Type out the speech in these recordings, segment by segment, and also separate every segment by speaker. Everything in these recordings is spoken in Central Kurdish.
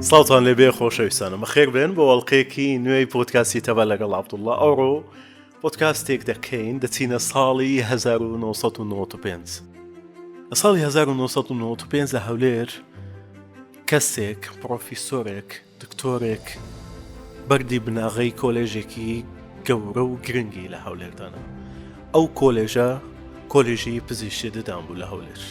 Speaker 1: سڵاوتان لێبێ خۆشەویستانم بەخێر بێن بۆ ئەڵلقەیەکی نوێی پۆدکاستی تەبا لەگەڵ عەبدوڵڵا ئەوڕۆ پۆدکاستێک دەکەین دەچینە ساڵی 1995 لە ساڵی 1995 لە هەولێر کەسێک پرۆفیسۆرێک دکتۆرێک بەردی بناغەی کۆلێژێکی گەورە و گرنگی لە هەولێر دانا. ئەو کۆلێژە کۆلێژی پزیشکی ددان بوو لە هەولێر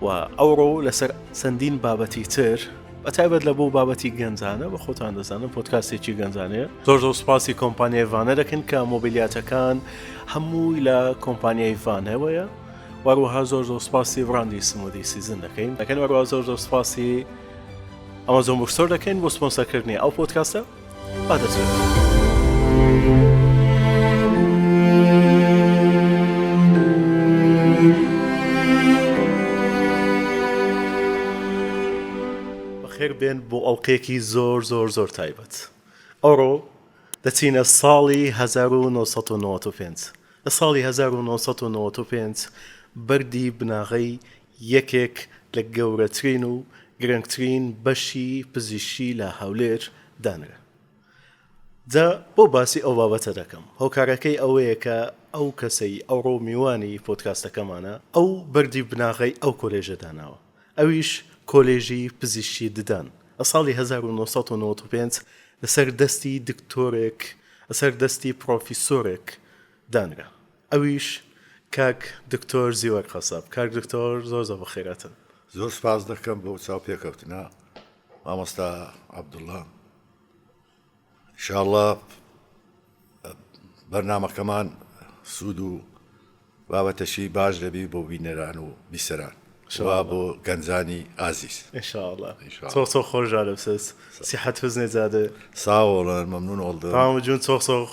Speaker 1: و ئەوڕۆ لەسەر چەندین بابەتی تر بە تایبەت لە بۆ بابەتی گەنجانە بە خۆتان دەزانن پۆدکاستێکی گەنجانەیە زۆر زۆر سوپاسی کۆمپانیای ڤانە دەکەن کە مۆبیلیاتەکان هەمووی لە کۆمپانیای ڤانەوەیە وەروەها زۆر زۆر سوپاسی بڕاندی سمودی سیزن دەکەین دەکەن وەروە زۆر زۆر سوپاسی ئەمازۆن بوکستۆر دەکەین بۆ سپۆنسەرکردنی ئەو پۆدکاستە با دەست پێ بکەین. بەخێر بێن بۆ ئەڵلقەیەکی زۆر زۆر زۆر تایبەت ئەوڕۆ دەچینە ساڵی 1995 لە ساڵی 1995 بەردی بناغەی یەکێک لە گەورەترین و گرنگترین بەشی پزیشکی لە هەولێر دانرا. جا بۆ باسی ئەو بابەتە دەکەم؟ هۆکارەکەی ئەوەیە کە ئەو کەسەی ئەوڕۆ میوانی پۆدکاستەکەمانە ئەو بەردی بناغەی ئەو کۆلێژە داناوە ئەویش کۆلێژی پزیشکی ددان لە ساڵی 1995 لەسەر دەستی دکتۆرێک لەسەر دەستی پڕۆفیسۆرێک دانرا. ئەویش کاک دکتۆر زیوەر قەساب. کاک دکتۆر زۆر زۆر بەخێرهاتن.
Speaker 2: زۆر سوپاس دەکەم بۆ چاوپێکەوتنە مامۆستا عەبدوڵا ئیشاڵڵا بەرنامەکەمان سوود و بابەتەشی باش دەبی بۆ بینەران و بیسەران وا بۆ گەنجانی ئازیز
Speaker 1: ئینشاڵڵا çok çok hoş geldiniz. Sihat hüznü
Speaker 2: Sağ olun, memnun oldum.
Speaker 1: Tamam cun çok çok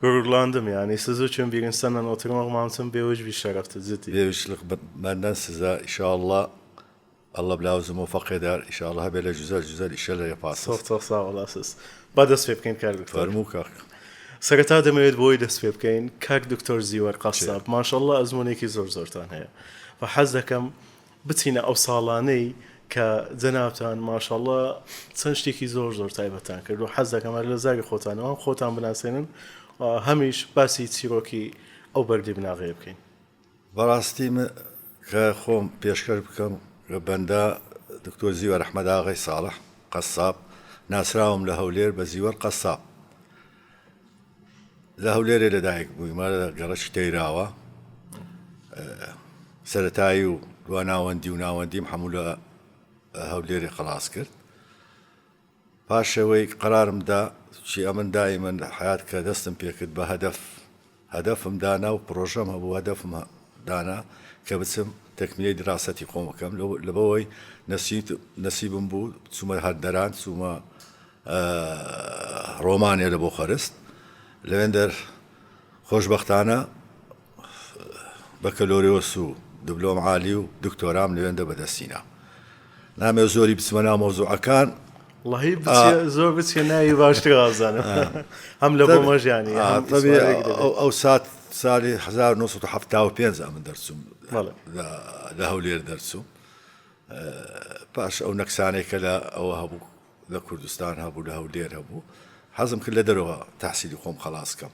Speaker 1: Gururlandım yani siz üçün bir insanla oturmak benim için büyük bir şereftir ciddi.
Speaker 2: Büyük benden size inşallah Allah bilavızı muvaffak eder. İnşallah böyle güzel güzel işler yaparsınız.
Speaker 1: Çok çok sağ olasınız. با دەست پێ بکەین کاک دکتۆر.
Speaker 2: فەرموو کاک.
Speaker 1: سەرەتا دەمەوێت بۆی دەست پێ بکەین کاک دکتۆر زیوەر قەساب ماشەڵڵا ئەزموونێکی زۆر زۆرتان هەیە و حەز دەکەم بچینە ئەو ساڵانەی کە جەنابتان ماشەڵڵا چەند شتێکی زۆر زۆر تایبەتتان کرد و حەز دەکەم هەر لە زاری خۆتانەوە هەم خۆتان بناسێنن و هەمیش باسی چیرۆکی ئەو بەردی بناغەیە بکەین.
Speaker 2: بەڕاستی من کە خۆم پێشکەش بکەم کە بەندە دکتۆر زیوەر ئەحمەد ئاغای ساڵح قەساب ناسراوم لە هەولێر بە زیوەر قەساب لە هەولێرێ لەدایک بوویمە لە گەڕەکی تەیراوە سەتایی و دواناوەندی و ناوەندیم هەموو لە هەولێری خلاص کرد پاشەوەی قرارم دا چی ئەمن دائیمەن حیات کە دەستم پێکرد بە هەدەف هەدەفم دانا و پرۆژەم هەبوو هەدەفم دانا کە بچم تەکمیلەی دراسەتی خۆم بکەم لەبەوەی نەسیبم بوو چوومە هەندەران چوومە ڕۆمانیا لە بۆخەرست لەوێندەر خۆشبەختانە بەکەلۆریۆس و دبلۆم عالی و دکتۆرام لەوێندە بەدەستینا نامێ زۆری بچمە ناو مەوزوعەکان
Speaker 1: وەڵی زۆر بچێ ناوی باشتر ئازانم هەم لە بۆ مەژیانی
Speaker 2: ئەو سات سالی 1975 ئەمن دەرچوم لە هەولێر دەرچوم پاش ئەو نەکسانێک کە لە ئەوە هەبوو لە کوردستان هەبوو لە هەولێر هەبوو حەزم کرد لە دەرەوە تحصیلی خۆم خەلاس کەم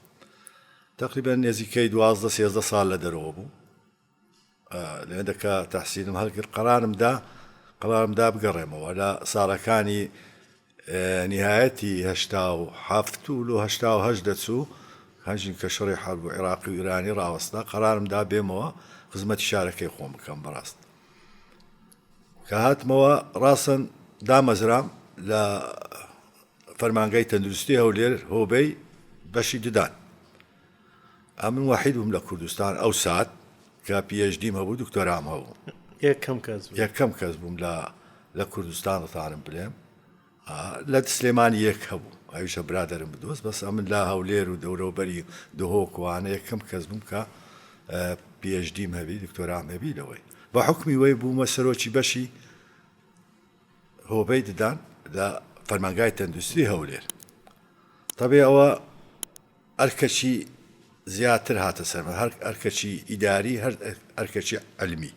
Speaker 2: تقریبا نێزیکەی دوازدە سێزدە ساڵ لە دەرەوە بوو لێندە کە تحصیلم هەڵگرت قەرارم دا قەرارم دا بگەڕێمەوە لە ساڵەکانی نهایەتی هەشتا و حەفت و لۆ هەشتا و هەشت دەچوو هەنجین کە شەڕی حەرب و عێراقی و ئیرانی ڕاوەستا قەرارم دا بێمەوە خزمەتی شارەکەی خۆم بکەم بەڕاست کە هاتمەوە ڕاستن دامەزرام لە فەرمانگای تەندروستی هەولێر هۆبەی بەشی ددان ئەمن وەحید بووم لە کوردستان ئەو سات کە PhD م هەبوو دکتۆرام هەبوو
Speaker 1: یەکەم کەس
Speaker 2: یەکەم کەس بووم لە لە کوردستان دەتوانم بلێم لە سلێمانی یەک هەبوو ئەویشە برادەرم بدۆست بەس ئەمن لە هەولێر و دەورەوبەری دهۆک وانە یەکەم کەس بووم کە PhD م هەبی دکتۆرام هەبی لەوەی بە حکمی وەی بوومە سەرۆکی بەشی هۆبەی ددان لە فەرمانگای تەندروستی هەولێر تەبێ ئەوە ئەرکەکی زیاتر هاتە سەرمە هەر ئەرکەکی ئیداری هەر ئەرکەکی علمی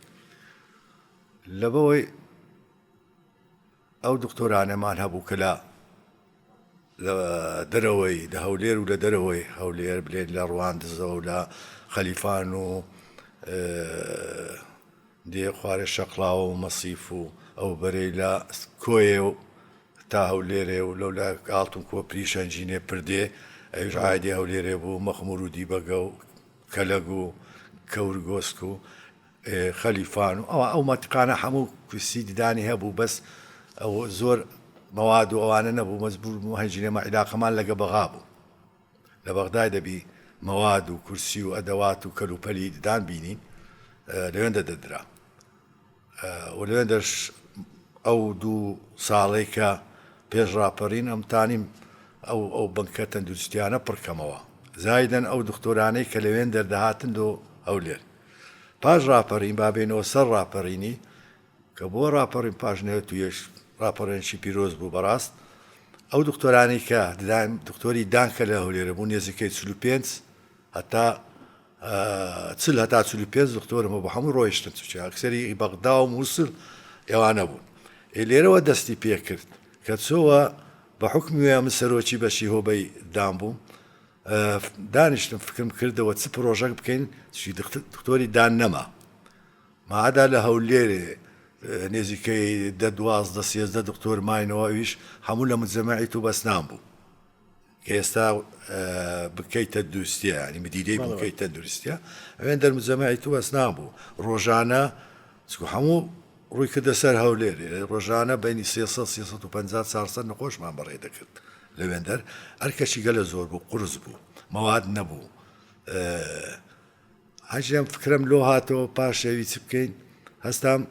Speaker 2: لەبەوەی. ئەو دکتۆرانەمان هەبوو کە لە لە دەرەوەی لە هەولێر و لە دەرەوەی هەولێر بلێن لە ڕواندزەوە و لە خەلیفان و دێ خوارێ شەقڵاوە و مەسیف و ئەو بەرەی لە کۆیێ و تا هەولێرێ و لەو لە ئاڵتون کۆپری شەنجینێ پردێ ئەویش عایدی هەولێرێ بوو مەخمور و دیبەگە و کەلەگ و کەورگۆسک و خەلیفان و ئەوە ئەو مەنتقانە هەموو کورسی ددانی هەبوو بەس ئەو زۆر مەواد و ئەوانە نەبوو مەجبور بوو هەنجی لێمە عیلاقەمان لەگە بەغا بوو لە بەغدای دەبی مەواد و کورسی و ئەدەوات و کەلوپەلی ددان بینین لەوێندە دەدرا و لەوێندەش ئەو دوو ساڵەی کە پێش ڕاپەرین ئەم تانیم ئەو ئەو بنکە تەندروستیانە پڕکەمەوە زایدەن ئەو دکتۆرانەی کە لەوێن دەردەهاتن دۆ هەولێر پاش ڕاپەرین با بێینەوە سەر ڕاپەرینی کە بۆ ڕاپەڕین پاش نەوەت و یەک ڕاپەڕێنشی پیرۆز بوو بەڕاست ئەو دکتۆرانەی کە ددان دکتۆری دان کە لە هەولێرە بوو نێزیکەی 45 هەتا 40 هەتا 45 دکتۆرم هەبوو هەموو ڕۆیشتن چونکە ئەکسەری بەغدا و مووسڵ ئێوانە بوون ئێ لێرەوە دەستی پێکرد کە چۆوە بە حوکمی وێ من سەرۆکی بەشی هۆبەی دان بووم دانیشتم فکرم کردەوە چ پرۆژەک بکەین چی دکتۆری دان نەما مادا لە هەولێرێ نێزیکەی دە 12 13 دکتۆر ماینەوە ئەویش هەموو لە مجەمەعی تو بەسنان بوو کە ئێستا بکەی تەندروستیە ینی مدیرەی بکەی تەندروستیە ئەوێن دەرمجەمەعی تو بەسنان بوو ڕۆژانە چکو هەموو ڕووی کردە سەر هەولێر ڕۆژانە بینی 300 350 400 نەخۆشمان بەڕێ دەکرد لەوێندەر ئەرکەشی گەلە زۆر بوو قورس بوو مەواد نەبوو حەجی ئەم فکرەم لۆ هاتەوە پاش ئەوی چ بکەین هەستام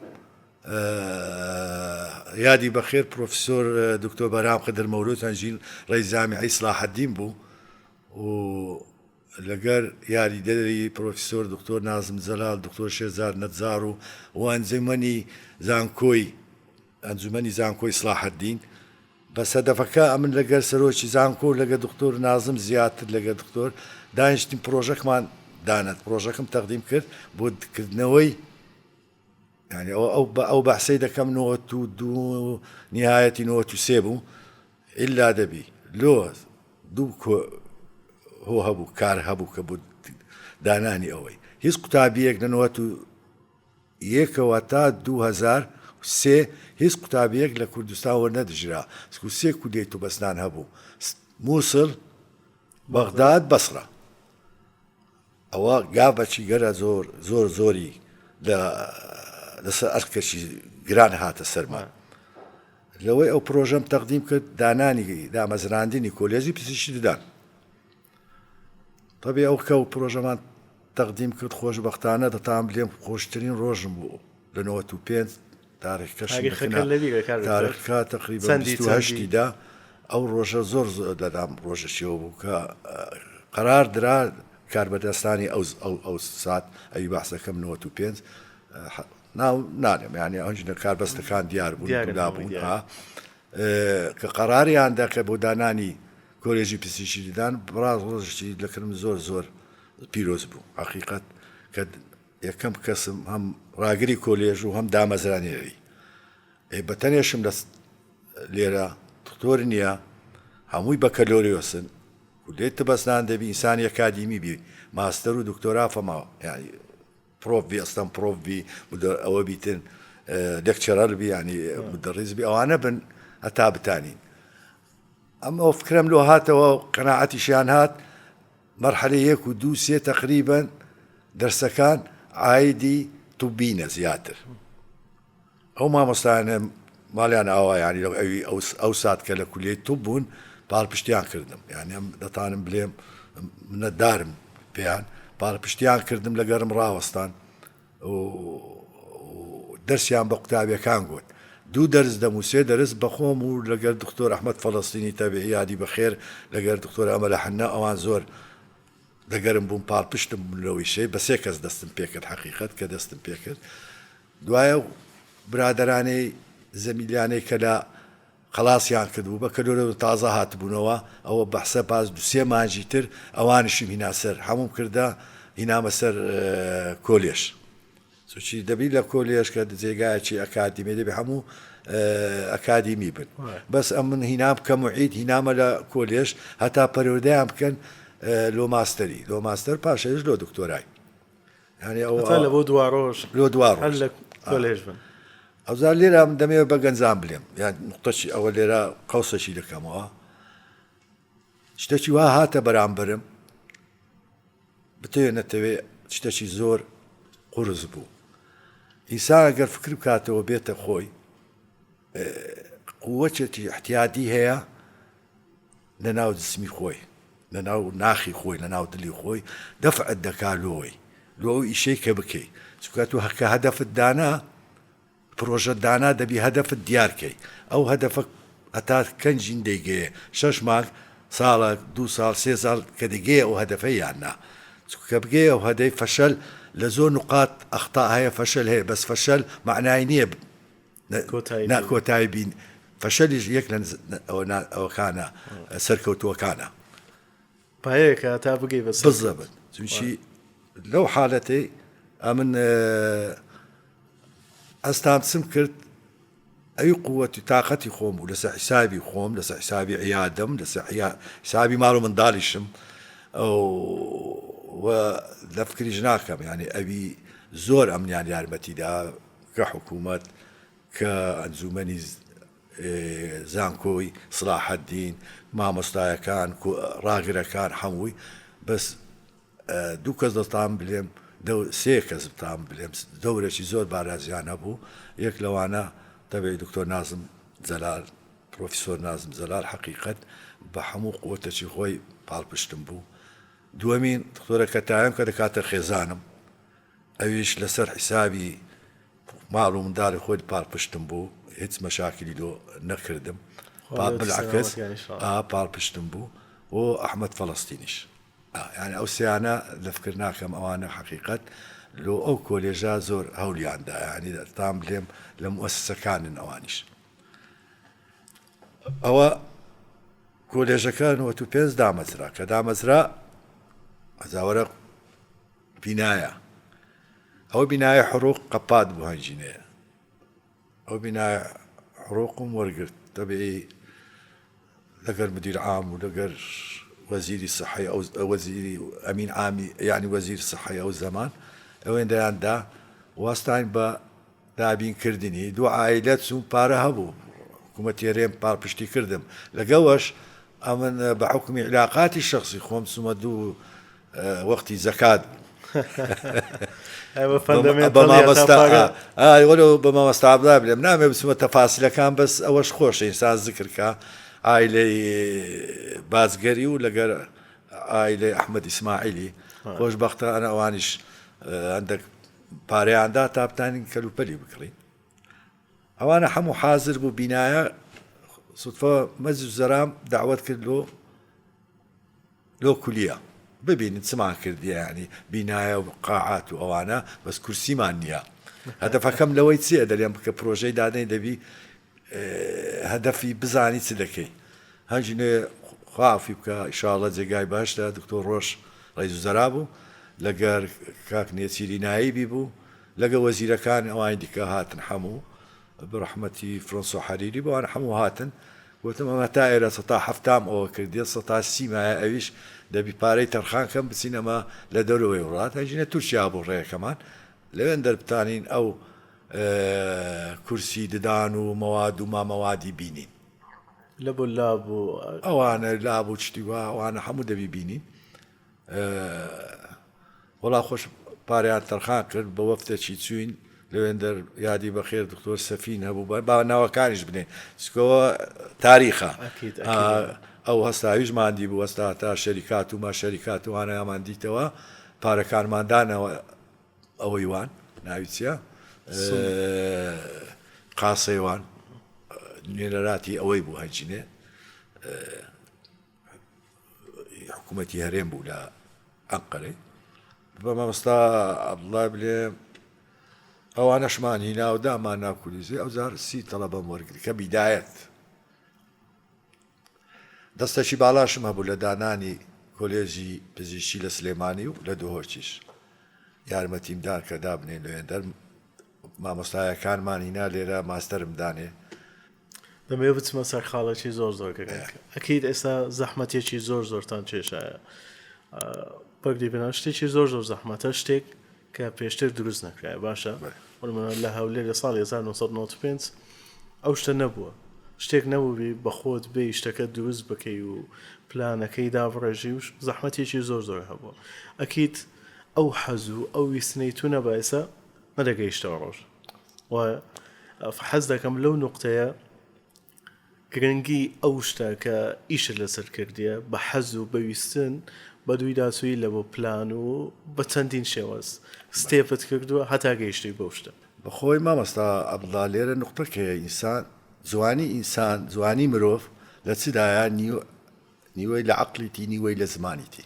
Speaker 2: یادی بەخێر پرۆفسۆر دکتۆر بەرام قدر مەولود هەنجین ڕێی جامیعەی سلاحەدین بوو و لەگەر یاریدەری پرۆفیسۆر دکتۆر نازم جەلال دکتۆر شێرزاد نەجار و و ئەنجومەنی زانکۆی ئەنجومەنی زانکۆی سلاحەدین بەس هەدەفەکە ئەمن لەگەر سەرۆکی زانکۆ و لەگەر دکتۆر نازم زیاتر لەگەر دکتۆر دانیشتین پرۆژەکمان دانات پرۆژەکەم تەقدیم کرد بۆ کردنەوەی یعنی ئەو ئەو ئەو بەحسەی دەکەم 92 نهایەتی 93 بوو ئللا دەبی لۆ دوو هۆ هەبوو کار هەبوو کە بۆ دانانی ئەوەی هیچ قوتابیەک لە 91ەوە تا 2003 هیچ قوتابیەک لە کوردستان وەرنەدژرا سکو سێ کولیەی توبەسنان هەبوو موسڵ بەغداد بەسڕە ئەوە گاڤەکی گەرە زۆر زۆر زۆری لە لەسەر ئەرکەکی گران هاتە سەرمان لەوەی ئەو پرۆژەم تەقدیم کرد دانانی دامەزراندنی کۆلێژی پزیشکی ددان تەبی ئەو کە و پرۆژەمان تەقدیم کرد خۆشببختانە دەتان بلێم خۆشترین ڕۆژم بوو لە 95 تاریخەکە تقریبا هەشتی دا ئەو ڕۆژە زۆر لەلام ڕۆژەشیەوە بوو کە قەرار درا کاربەدەستانی ئەو ئەو سات ئەوی باسەکەم 95 ناو نالێم یانی ئەنجنە کاربەستەکان دیار بوون بوون کە قەراریان دەکە بۆ دانانی کۆلێژی پزیشکی ددان بەڕاست ڕۆژێکی لەکرم زۆر زۆر پیرۆز بوو حقیقت کە یەکەم کەسم هەم ڕاگری کۆلێژ و هەم دامەزرانێری ئێ بەتەنێشم لە لێرە دکتۆر نییە هەمووی بەکەلۆریۆسن کولێت بەسنان دەبی ئینسانی ئەکادیمی بی ماستەر و دکتۆرا فەما یعنی پرۆف بی ئەستەم پرۆف بی ئەوە بیتن lecturer بی ینی مدەڕیز بی ئەوانە بن هەتا بتانین ئەم ئەو فکرم لۆ هاتەوە قەناعەتیشیان هات مەرحەلە یەک و دوو سێ تەقریبەن دەرسەکان عایدی طبینە زیاتر ئەو مامۆستایانە ماڵیان ئاوا یانی لەو ئەوی ئەو سات کە لە کولیەی طب بوون پاڵپشتیان کردم یانی ئەم دەتانم بلێم منەتدارم پێیان پاڵپشتیان کردم لەگەرم ڕاوەستان و دەرسیان بە قوتابیەکان گوت دوو دەرس دەم و سێ دەرس بەخۆم و لەگەر دکتۆر ئەحمەد فەلەستینی تەبعی یادی بەخێر لەگەر دکتۆر ئەمەلە حەننا ئەوان زۆر لەگەرم بوون پاڵپشتم بوون لەو ئیشەی بە سێ کەس دەستم پێکرد حەقیقەت کە دەستم پێکرد دوایە برادەرانەی زەمیلیانەی کە لە خەڵاسیان کردبوو بە کەلۆرە تازە هاتبوونەوە ئەوە بەحسە پاس دوسێ مانجی تر ئەوانیشم هینا سەر هەمووم کردە هینامە سەر کۆلێژ. چونکی دەبی لە کۆلێژ کە جێگایەکی ئەکادیمی دەبی هەموو ئەکادیمی بن بەس ئەمن هینام کە معید هینامە لە کۆلێژ هەتا پەرۆدەیان بکەن لۆ ماستەری لۆ ماستەر پاشەش لۆ دکتۆرای
Speaker 1: یعنی ئەو لە بۆ دوا ڕۆژ
Speaker 2: لۆ دوا ڕۆژ
Speaker 1: لە کۆلێژ بن.
Speaker 2: ئەوجا لێرە من دەمەوێت بە گەنجان بلێم یان نقطەشی ئەوە لێرە قەوسەکی دەکەمەوە شتێکی وا هاتە بەرامبەرم بتەوێ نەتەوێ شتێکی زۆر قورس بوو ئینسان گەر فکر بکاتەوە بێتە خۆی قووەتێکی احتیادی هەیە لە ناو جسمی خۆی لە ناو ناخی خۆی لە ناو دلی خۆی دەفعت دەکا لۆی لۆ ئەو ئیشەی کە بکەی چونکە تۆ کە هەدەفت دانا پرۆژەت دانا دەبی هەدەفت دیار کەی ئەو هەدەفە هەتا کەنجین دەیگەیە شەش مانگ ساڵەک دوو ساڵ سێ ساڵ کە دەگەیە ئەو هەدەفە یان نا چونکە کە بگەیە ئەو هەدەی فەشەل لە زۆر نوقات ئەختا هەیە فەشەل هەیە بەس فەشەل مەعنای نییە نا کۆتایی بین فەشەلیش یەک لە ئەوەکانە سەرکەوتووەکانە.
Speaker 1: پایەیەکە تا بگەی بە سەرکەوت.
Speaker 2: بزەبت چونکی لەو حالەتەی ئەمن ئەستام چم کرد ئەوی قووەتی تااقەتی خۆم بوو لەسەر حیسابی خۆم لەسەر حیسابی عیادم لەسەر حیسابی ماڵ و منداڵیشم و لە فکریش ناکەم ینی ئەوی زۆر ئەمنیان یارمەتیدا کە حکوومەت کە ئەنجومەنی زانکۆی سڵاحەدین مامۆستایەکان ڕاگرەکان هەمووی بەس دوو کەس دەتان بلێم سێ کەس بتان بلێم دەورێکی زۆر بارازیان هەبوو یەک لەوانە تەبعی دکتۆر نازم جەلال پرۆفیسۆر نازم جەلال حەقیقەت بە هەموو قوتەکی خۆی پاڵپشتم بوو دووەمین دکتۆرە کەتایەم کە دەکاتە خێزانم ئەویش لەسەر حیسابی ماڵ و منداڵی خۆی پاڵپشتم بوو هیچ مەشاکلی لۆ نەکردم بالعکس پاڵپشتم بوو و ئەحمد فەڵەستینیش یعنی ئەو سیانە لە فکر ناکەم ئەوانە حەقیقەت لۆ ئەو کۆلێژە زۆر هەولیاندا ینی تام لێم لە موسسەکانن ئەوانیش ئەوە کۆلێژەکە 95 دامەزرا کە دامەزرا ئەزاوەرە بینایە ئەوە بینایە حڕوق قەپات بوو هەنجینەیە ئەو بینایە حڕوقم وەرگرت تەبعی لەگەر مدیر عام و لەگەر وەزیری سەحی ئەو وەزیری ئەمین عامی یعنی وەزیر سەحی ئەو زەمان ئەوێندەیان دا واستاین بە دابین کردنی دوو عایلە چوون پارە هەبوو حکوومەتی هەرێم پاڵپشتی کردم لەگەوەش ئەمن بە حکومی علاقاتی شخصی خۆم چوومە دوو وەختی زەکات بە مامەستا عەبدوڵا بلێم نامێ بچمە تەفاسیلەکان بەس ئەوەش خۆشە ئینسان زکرکە ئایلەی بازگەری و لەگەر ئایلەی ئەحمەد ئیسماعیلی خۆشببختانە ئەوانیش هەندێک پارەیاندا تا بتانین کەلوپەلی بکڕین ئەوانە هەموو حاضر بوو بینایە سوتفە مەجز زەرام داوت کرد لۆ لۆ کولیە ببینن چمان کردیە یانی بینایە و قاعات و ئەوانە بەس کورسیمان نییە هەدەفەکەم لەوەی چییە دەلێم کە پرۆژەی دادەی دەبی هەدەفی بزانی چ دەکەی هەنجنێ خوافی بکە ئیشاڵە جێگای باشدا دکتۆر ڕۆژ ڕێز زەرا بوو لەگەر کاک نێچیری نایبی بوو لەگە وەزیرەکان ئەوانی دیکە هاتن هەموو بەڕەحمەتی فرۆنسۆ حەریری بۆ ئەوان هەموو هاتن گوتم ئەمە تا ئێرە سەتا حەفتام ئەوە کردیە سەتا سی مایە ئەویش دەبی پارەی تەرخان کەم بچین ئەمە لە دەرەوەی وڵات ئەژینە تورکیا بوو ڕێیەکەمان لەوێن دەربتانین ئەو کورسی ددان و مەواد و مامەوادی بینین
Speaker 1: لە بۆ لاب و
Speaker 2: ئەوانە لاب و شتی وا ئەوانە هەموو دەبی بینین وەڵا خۆش پارەیان تەرخان کرد بە وەفتێکی چوین لەوێندەر یادی بەخێر دکتۆر سەفین هەبوو با ناوەکانیش بنێ چکەوە تاریخە ئەو هەستاویش مادی بوو هەستا تا شەریکات و ما شەریکات وانەیامان دیتەوە پارەکانمان دانەوە ئەوەی وان ناوی چییە قاسەیوان نوێنەراتی ئەوەی بوو هەنجینێ حکوومەتی هەرێم بوو لە ئەنقەرەی بە مامۆستا عەبدوڵای بلێ ئەوانەشمان هینا و دامان ناو کولیزی ئەوجار سی تەڵەبەم وەرگرت کە بیدایەت دەستێکی باڵاشم هەبوو لە دانانی کۆلێژی پزیشکی لە سلێمانی و لە دهۆکیش. یارمەتیم دان کە دابنێن لەوێندەر مامۆستایەکانمان هینا لێرە ماستەرم دانێ.
Speaker 1: دەمەوێت بچمە سەر خاڵێکی زۆر زۆر گرنگ ئەکید ئێستا زەحمەتێکی زۆر زۆرتان کێشایە پەگری بنا شتێکی زۆر زۆر زەحمەتە شتێک کە پێشتر دروست نەکرایە باشە لە هەولێر لە ساڵی 1995 ئەو شتە نەبووە شتێک نەبووبی بە خۆت بێ شتەکە دروست بکەی و پلانەکەی دابڕێژی و زەحمەتێکی زۆر زۆر هەبووە ئەکییت ئەو حەز و ئەو ویستنەی تو نەبا ئێستا نەدەگەیشتەوە ڕۆژ و حەز دەکەم لەو نقطەیە گرنگی ئەو شتە کە ئیشت لەسەر کردیە بە حەز و بەویستن بە دووی داچووی لە بۆ پلان و بە چەندین شێواز step ت کردووە هەتا گەیشتووی بەو شتە.
Speaker 2: بەخۆی مامۆستا عەبدوڵا لێرە نوقتەک هەیە ئینسان جوانی ئینسان جوانی مرۆڤ لە چدایە نیوەی لە عەقڵیتی نیوەی لە زمانیتی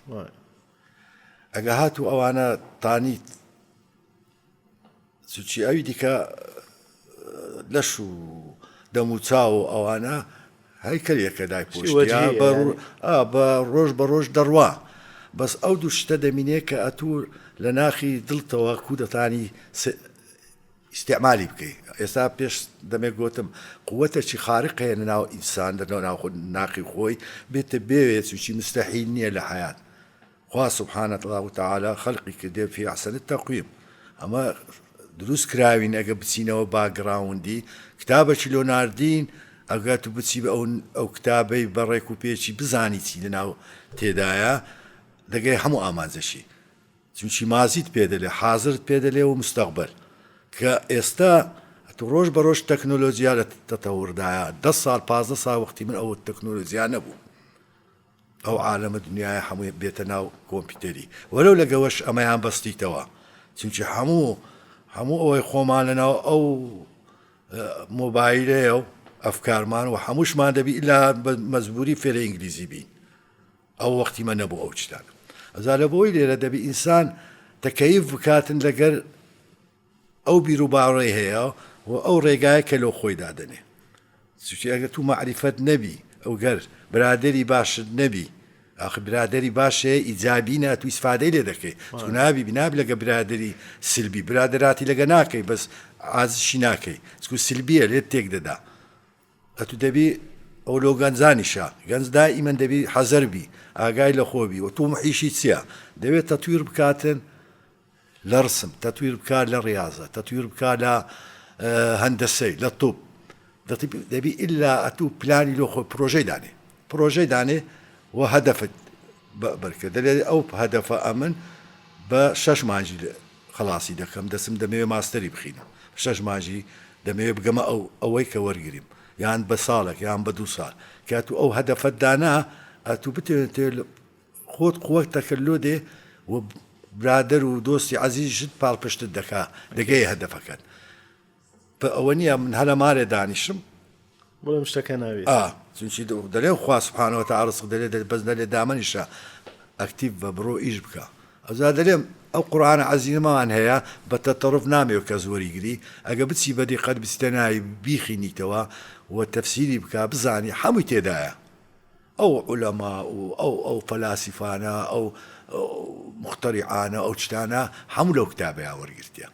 Speaker 2: ئەگە هاتوو ئەوانە تانیت چونکی ئەوی دیکە لەش و دەم و چاو و ئەوانە هەیکەلێکە دایپۆشتیا بە ڕۆژ بە ڕۆژ دەڕوا بەس ئەو دوو شتە دەمینێ کە ئەتوو لە ناخی دڵتەوە کو دەتانی ئیستعمالی بکەی ئێستا پێش دەمێک گوتم قوتەکی خارق هەیە لە ناو ئینسان لە ناو ناخی خۆی بێتە بێوێت چونکی مستحیل نییە لە حیات خوا سبحانە اللە تعالی خەلقی کردێ فی احسن تقویم ئەمە دروست کراوین ئەگە بچینەوە باگراوندی کتابەکی لۆ ناردین ئەگەر تو بچی بە ئەو ئەو کتابەی بە ڕێک و پێکی بزانی چی لەناو تێدایە دەگەی هەموو ئامانجەشی چونکی مازیت پێ دەلێ حازرت پێ دەلێ و مستەقبل کە ئێستا تو ڕۆژ بە ڕۆژ تەکنۆلۆژیا لە تەتەوردایە دە ساڵ 15 ساڵ وەختی من ئەو تەکنۆلۆژیا نەبوو ئەو عالەمە دنیایە هەمووی بێتە ناو کۆمپیوتەری وەلەو لەگەوەش ئەمەیان بەستیتەوە چونکی هەموو هەموو ئەوەی خۆمان لەناو ئەو مۆبایلەیە و ئەفکارمان و هەمووشمان دەبی ئیلا مەجبوری فێرە ئینگلیزی بین ئەو وەختی مە نەبوو ئەو شتانە ئەزا لە بۆی لێرە دەبی ئینسان تەکەیف بکاتن لەگەر ئەو بیروباوەڕەی هەیە و ئەو ڕێگایە کە لۆ خۆی دادەنێ. چونکی ئەگەر تو مەعریفەت نەبی ئەو گەر برادەری باشت نەبی ئاخر برادەری باش هەیە ئیجابی نا تو ئیسفادەی لێ دەکەی چونکە نابی نابی لەگە برادەری سلبی برادەراتی لەگە ناکەی بەس عازشی ناکەی چونکە سلبیە لێت تێک دەدا ئەتو دەبی ئەو لۆ گەنجانیشە گەنج دائیمەن دەبی حەزەر بی ئاگای لە خۆ بی و تومحیشی چیە دەوێت تەتویر بکاتن لە ڕسم تەتویر بکا لە ڕیازە تەتویر بکا لە هەندەسەی لە توب دەبی ئللا ئەتوو پلانی لۆ خۆ پرۆژەی دانێ پرۆژەی دانێ و هەدەفت بەرکە دەلێ ئەو هەدەفە ئەمن بە شەش مانجی خەڵاسی دەکەم دەسم دەمەوێ ماستەری بخینم شەش مانجی دەمەوێ بگەمە ئەو ئەوەی کە وەرگریم یان بە ساڵێک یان بە دوو ساڵ کە ئەتوو ئەو هەدەفەت دانا ئەتوو بتەوێت خۆت قوتەکە لۆ دێ و برادەر و دۆستی عەزیزیشت پاڵپشتت دەکا دەگەیە هەدەفەکەت. پە ئەوە نییە من هەر لە مارێ دانیشم.
Speaker 1: بڵێم شتەکە ناوێت.
Speaker 2: ئا چونکی دەلێم خوا سبحانە وتعالی ڕزق دەلێ دەلێ بەس نەلێ دامەنیشە ئەکتیڤ بە بڕۆ ئیش بکە. ئەوجا دەلێم ئەو قورئانە عەزیمەمان هەیە بە تەتەڕوف نامەوێ کەس وەریگری ئەگە بچی بە دیقەت بچیتە ناوی بیخینیتەوە و تەفسیری بکا بزانی حەمووی تێدایە. ئەو عولەما و ئەو ئەو فەلاسیفانە ئەو موختەریعانە ئەو شتانە هەموو لەو کتابەیان وەرگرتیە.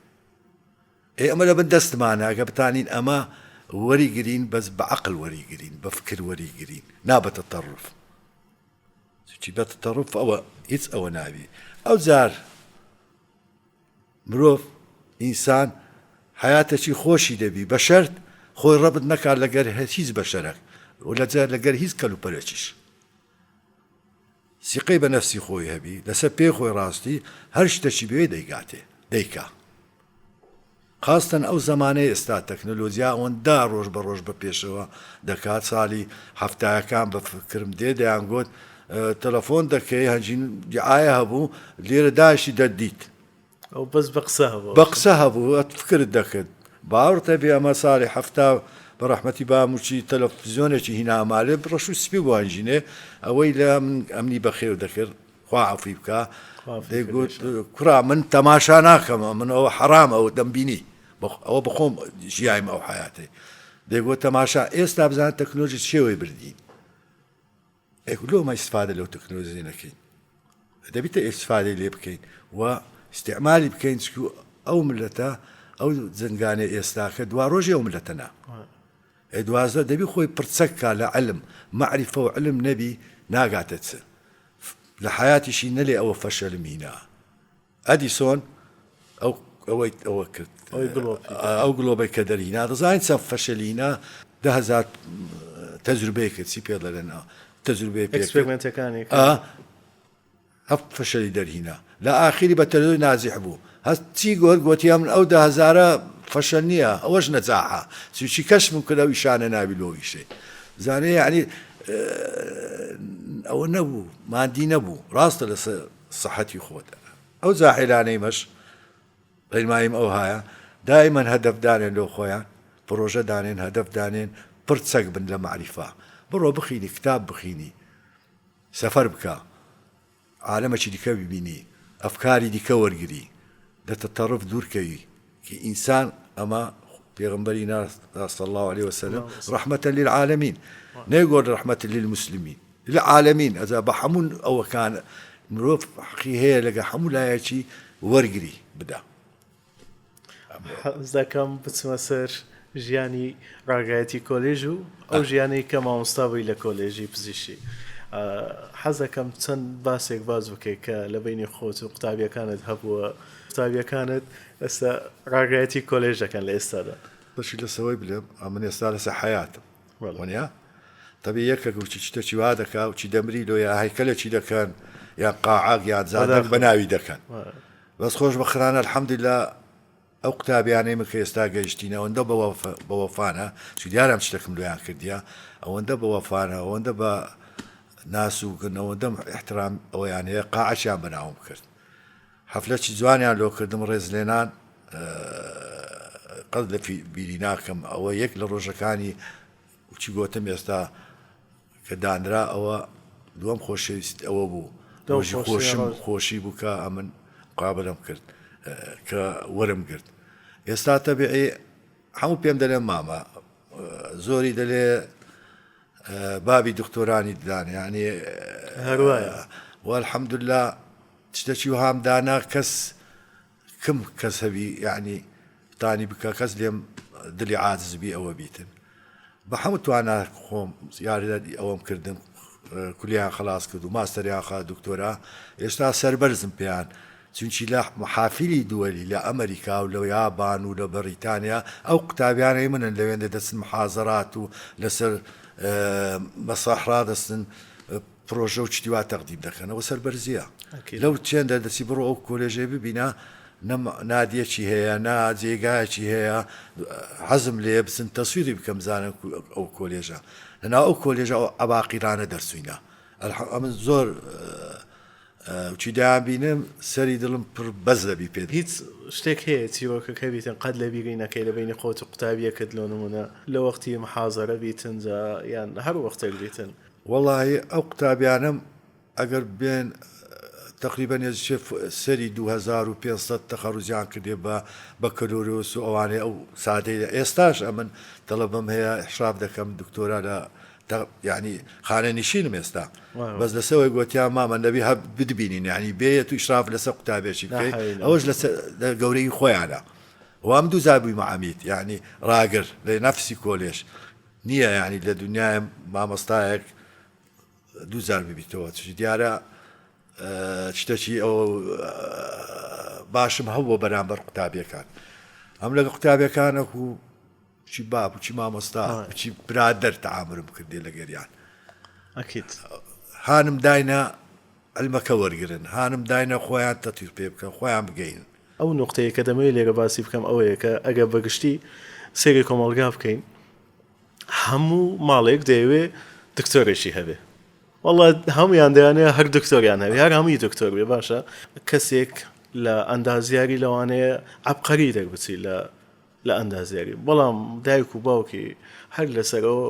Speaker 2: ئێ ئەمە لە بن دەستمانە ئەگە بتانین ئەمە وەریگرین بەس بە عەقل وەریگرین بە فکر وەریگرین نا بە تەتەڕوف. چی بە تەتەڕوف ئەوە هیچ ئەوە نابی. ئەو جار مرۆڤ، ئینسان، حەیاتەکی خۆشی دەبی بە شەرت خۆی ڕەبت نەکات لەگەر هیچ بەشەرەک و لەگەر هیچ کەلوپەلەکیش. سیقەی بە نەفسی خۆی هەبی، لەسەر پێی خۆی ڕاستی، هەر شتەکی بوێ دەیگاتێ، دەیکا. خاستەن ئەو زەمانەی ئێستا تەکنەلۆجیا ئەوەندە ڕۆژ بە ڕۆژ بە پێشەوە دەکات، سالی حەفتایەکان بە فکرم دێ دەیانگۆت تەلەفۆن دەکەی هەنجین دیعایە هەبوو لێرە داشی دەتدیت.
Speaker 1: ئەو بەس بە قسە هەبوو.
Speaker 2: بە قسە هەبوو ئەت فکرت دەکرد. باوەڕت هەبێ ئەمە ساڵی 70 بە ڕەحمەتی باموچی تەلەفزیۆنێکی هینا مالێ ڕەش و سپی بوو هەنجینێ ئەوەی لە من ئەمنی بەخێو دەکرد خوا عەفوی بکا دەیگوت کوڕا من تەماشا ناکەم من ئەوە حەرامە ئەوە دەمبینی ئەوە بەخۆم ژیایم ئەو حیاتەی دەیگوت تەماشا ئێستا بزان تەکنۆلۆژی شێوەی بردین ئێ لۆ ئەمە ئیسفادە لەو تەکنۆلۆژی نەکەین دەبیتە ئیسفادەی لێ بکەین و ئیستعمالی بکەین چکو ئەو ملەتە ئەو جەنگانەی ئێستاکە دواڕۆژی ئەو ملەتە نا. ئێ 12 دەبی خۆی پڕچەک کا لە علم مەعریفە و علم نەبی ناگاتە چ لە حەیاتیشی نەلێ ئەوە فەشەلم هینا. ئەدیسۆن ئەو ئەوەی ئەوە کرد ئەو گڵۆبەی کە دەرهینا دەزانین چەند فەشەلینا دههزار تەجروبەی کرد چی پێ دەڵێن تەجروبەی
Speaker 1: ئێکسپێرمێنتەکانی
Speaker 2: هەف فەشەلی دەرهینا لە ئاخیری بە تەلۆی نازیح بوو هەست چی گۆر گۆتی ئەمن ئەو دههزارە فەشەل نییە ئەوەش نەجاحە چی کەشفم کرد ئەو ئیشانە نابی لۆ ئیشەی زانێ یعنی ئەوە نەبوو مادی نەبوو ڕاستە لەسەر سەحەتی خۆت ئەو جاحیلانەی مەش ڕێنماییم ئەوهایە دایمەن هەدەف دانێن لۆ خۆیان پڕۆژە دانێن هەدەف دانێن پڕ چەک بن لە مەعریفە بڕۆ بخینی کتاب بخینی سەفەر بکە عالەمەکی دیکە ببینی ئەفکاری دیکە وەرگری لە تەتەڕف دوورکەوی کی ئینسان ئەمە پێغمبەری نا صلی الله علیه وسلم رحمة للعالمین نەیگۆت رحمة للمسلمین للعالمین ئەجا بە هەموو ئەوەکان مرۆڤ حەقی هەیە لەگە هەموو لایەکی وەرگری بدا.
Speaker 1: حەز دەکەم بچمە سەر ژیانی ڕاگایەتی کۆلێژ و ئەو ژیانەی کە مامۆستا بووی لە کۆلێژی پزیشکی حەز دەکەم چەند باسێک باس بکەیت کە لە بینی خۆت و قوتابیەکانت هەبووە قوتابیەکانت ئێستا ڕاگایەتی کۆلێژ دەکەن لە ئێستادا.
Speaker 2: بەشی لەسەوەی بلێم ئەمن ئێستا لەسە حەیاتم وەنیا تەبی یەکەک و چی شتەکی وا دەکا و چی دەمری لۆ یا هەیکەلەکی دەکەن یان قاعەک یان جادەک بە ناوی دەکەن بەس خۆش بەخرانە الحمدللە ئەو قوتابیانەی من کە ئێستا گەیشتین ئەوەندە بە وەفانە چ دیارە ئەم شتەکم لۆیان کردیە ئەوەندە بە وەفانە ئەوەندە بە ناسوکن ئەوەندەم احترام ئەویان هەیە قاعەکیان بەناوم کرد حەفلەکی جوانیان لۆ کردم ڕێزلێنان قەت لە بیری ناکەم ئەوە یەک لە ڕۆژەکانی چی گۆتم ئێستا کە دانرا ئەوە دووەم خۆشەویست ئەوە بوو ڕۆژی خۆشم خۆشی بوو کە ئەمن مقابلەم کرد کە وەرم گرت ئێستا تەبیعی هەموو پێم دەلێن مامە زۆری دەلێ بابی دکتۆرانی ددان یعنی
Speaker 1: هەروایە
Speaker 2: والحەمدللا شتەکی وهام دانا کەس کم کەس هەبی یەعنی تانی بکە کەس لێم دلی عاجز بی ئەوە بیتن بە هەموو توانا خۆم یاری ئەوەم کردم کولیان خلاص کرد و ماستەریان خا دکتۆرا ئێستا سەربەرزم پێیان چونکی لە محافلی دووەلی لە ئەمریکا و لە یابان و لە بەریتانیا ئەو قوتابیانەی منن لەوێندە دەچن محازەرات و لەسەر مەساح ڕادەستن پرۆژە و شتی وا تەقدیم دەکەن ئەوە سەربەرزیە لەو چێندە دەچی بڕۆ ئەو کۆلێژەی ببینە نە نادیەکی هەیە نا جێگایەکی هەیە حەزم لێ بچن تەسویری بکەم بزانن ئەو کۆلێژە لەناو ئەو کۆلێژە ئەو عەباقیرانە دەرچوینە ئەمن زۆر چی دایان بینم سەری دڵم پڕ بەز دەبی پێت.
Speaker 1: هیچ شتێک هەیە چیرۆکەکە بیتن قەت لە بیری نەکەی لە بەینی خۆت و قوتابیەکت لۆ نمونە لە وەختی محازەرە بیتن جا یان هەر وەختێک بیتن؟
Speaker 2: وەڵاهی ئەو قوتابیانەم ئەگەر بێن تەقریبەن نێزیکێ سەری 2500 تەخەڕوجیان کردێ بە بەکەلۆریۆس و ئەوانەی ئەو سادەی ئێستاش ئەمن تەڵەبەم هەیە ئیحشراف دەکەم دکتۆرا لە یعنی خانە نشینم ئێستا بەس لەسەوەی گۆتیان مامە نەبی هە بدبینین یعنی بێت و ئیشراف لەسەر قوتابێکی بکەیت ئەوەش لەسەر گەورەی خۆیانە وام دوو جار بوویمە عەمید یعنی ڕاگر لە نەفسی کۆلێژ نییە یعنی لە دنیای مامۆستایەک دوو جار ببیتەوە چ دیارە شتەکی ئەو باشم هەبووە بەرامبەر قوتابیەکان ئەم لەگە قوتابیەکانەک و چی باب و چی مامۆستا چی برادەر تەعاملم کردێ لەگەریان
Speaker 1: ئەکید
Speaker 2: هانم داینە علمەکە وەرگن هانم داینە خۆیان تەتیر پێ بکەن خۆیان بگەین
Speaker 1: ئەو نوقتەیە کە دەمەوێت لێرە باسی بکەم ئەوەیە کە ئەگەر بەگشتی سەیری کۆمەڵگا بکەین هەموو ماڵێک دەیەوێ دکتۆرێکی هەبێ وەڵا هەمویان دەیانێ هەر دکتۆریان هەبێ هەر هەمووی دکتۆر بێ باشە کەسێک لە ئەندازیاری لەوانەیە عبقەری دەربچی لە لە ئەندازیاری بەڵام دایک و باوکی هەر لەسەرەوە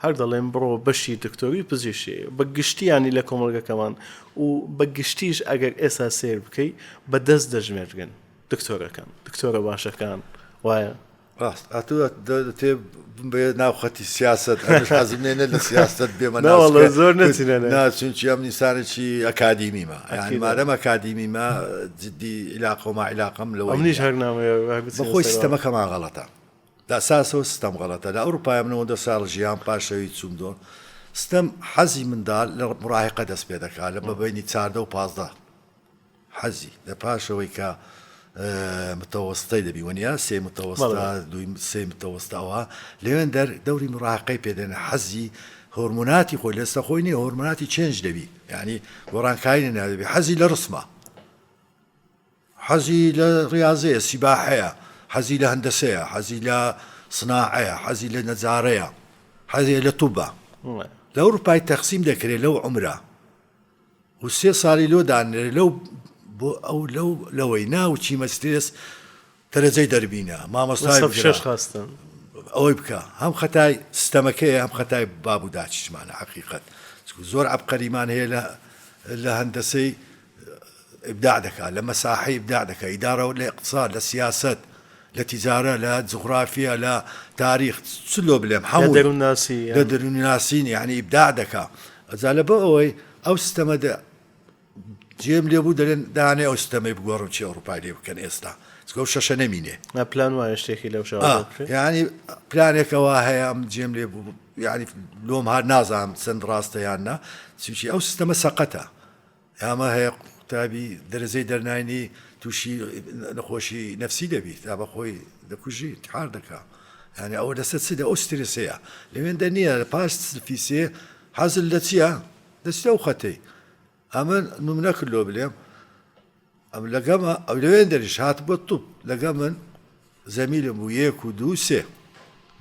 Speaker 1: هەر دەڵێن بڕۆ بەشی دکتۆری پزیشکی بە گشتی ینی لە کۆمەڵگەکەمان و بە گشتیش ئەگەر ئێستا سێر بکەی بە دەست دەژمێرگن دکتۆرەکان دکتۆرە باشەکان وایە.
Speaker 2: ڕاست ئەتوو دەتێ. بمبەیە ناو خەتی سیاسەت ئەمش حەزم لێ نە لە سیاسەت بێمە
Speaker 1: نا
Speaker 2: ناو
Speaker 1: واللە
Speaker 2: چکە
Speaker 1: زۆر
Speaker 2: کورد
Speaker 1: نەچینە ناوی.
Speaker 2: نا چونکی ئەم ئینسانێکی ئەکادیمیمە یانی
Speaker 1: ئەکیدە.
Speaker 2: مادەم ئەکادیمیمە جدی عیلاقە و ما عیلاقەم لەوەی
Speaker 1: ئەمنیش
Speaker 2: نییە.
Speaker 1: هەر نامەوێ هەر بچینە
Speaker 2: بەخۆی
Speaker 1: سەر ئەوە.
Speaker 2: سیستەمەکەمان غەڵەتە لە ئەساسەوە ستەم غەڵەتە لە ئەوروپایە من ئەوەندە ساڵ ژیام پاش شەوی چووم دۆ ستەم حەزی منداڵ لە مراهقە دەست پێ دەکا لە مەبەینی 14 و 15 حەزی لە پاشەوەی کە متەوەستەی دەبی وەنیا سێ متەوەستە دووی سێ متەوەستە ئەوە لەوێن دەر دەوری مراهقەی پێ دێنە حەزی هۆرمۆناتی خۆی لەسە خۆی نییە هۆرمۆناتی change دەبی یعنی گۆڕانکاری نادەبی حەزی لە ڕسمە حەزی لە ڕیازەیە، سیباحەیە، حەزی لە هەندەسەیە، حەزی لە سناعەیە، حەزی لە نەجارەیە، حەزی لە توبە. لە ئەوروپای تەقسیم دەکرێت لەو عومرە و سێ ساڵی لۆ دانرێ لەو بۆ ئەو لەو لەوەی ناو چیمە سترێس دەرەجەی دەربینە مامۆستای
Speaker 1: سەف
Speaker 2: بگرە
Speaker 1: شەش خاستن.
Speaker 2: ئەوەی بکە هەم خەتای ستەمەکەیە هەم خەتای باب و داچیشمانە حەقیقەت چونکە زۆر عەبقەریمان هەیە لە لە هەندەسەی ئیبداع دەکا لە مەساحەی ئیبداع دەکا ئیدارە لە ئیقتساد لە سیاسەت لە تیجارە لە جوغرافیە لە تاریخ چ لۆ بلێم
Speaker 1: لە
Speaker 2: هەمووی
Speaker 1: دەروونناسی
Speaker 2: لە
Speaker 1: یان
Speaker 2: دەروونناسین یعنی ئیبداع دەکا ئەجا لە بۆ ئەوەی ئەو سیستەمە دە جێم لێ بوو دەلێن دانێ ئەو سیستەمەی بگۆڕن چی ئەوروپای لێ بکەن ئێستا چونکە ئەو شەشە نەمینێ.
Speaker 1: نا پلان وایە شتێکی لەو شێوازە
Speaker 2: ئا
Speaker 1: بکرێ؟
Speaker 2: یعنی پلانێکەوە هەیە ئەم جێم لێ بوو یعنی لۆم هات نازانم چەند ڕاستە یان نا چونکی ئەو سیستەمە سەقەتە ئەمە هەیە قوتابی دەرەجەی دەرناینی تووشی نەخۆشی نەفسی دەبیت تا بە خۆی دەکوژی انتحار دەکا یعنی ئەوە لەسەر چ ئەو سترسەیە لەوێندە نییە لە پاش سلفی سێ حەزل لە چییە دەچتە ئەو خەتەی ئەمە نمونە کرد لۆ بلێم ئەم لەگەمە ئەو لەوێن دەریش هات بۆ توپ لەگە من زەمیلم بوو یەک و دوو سێ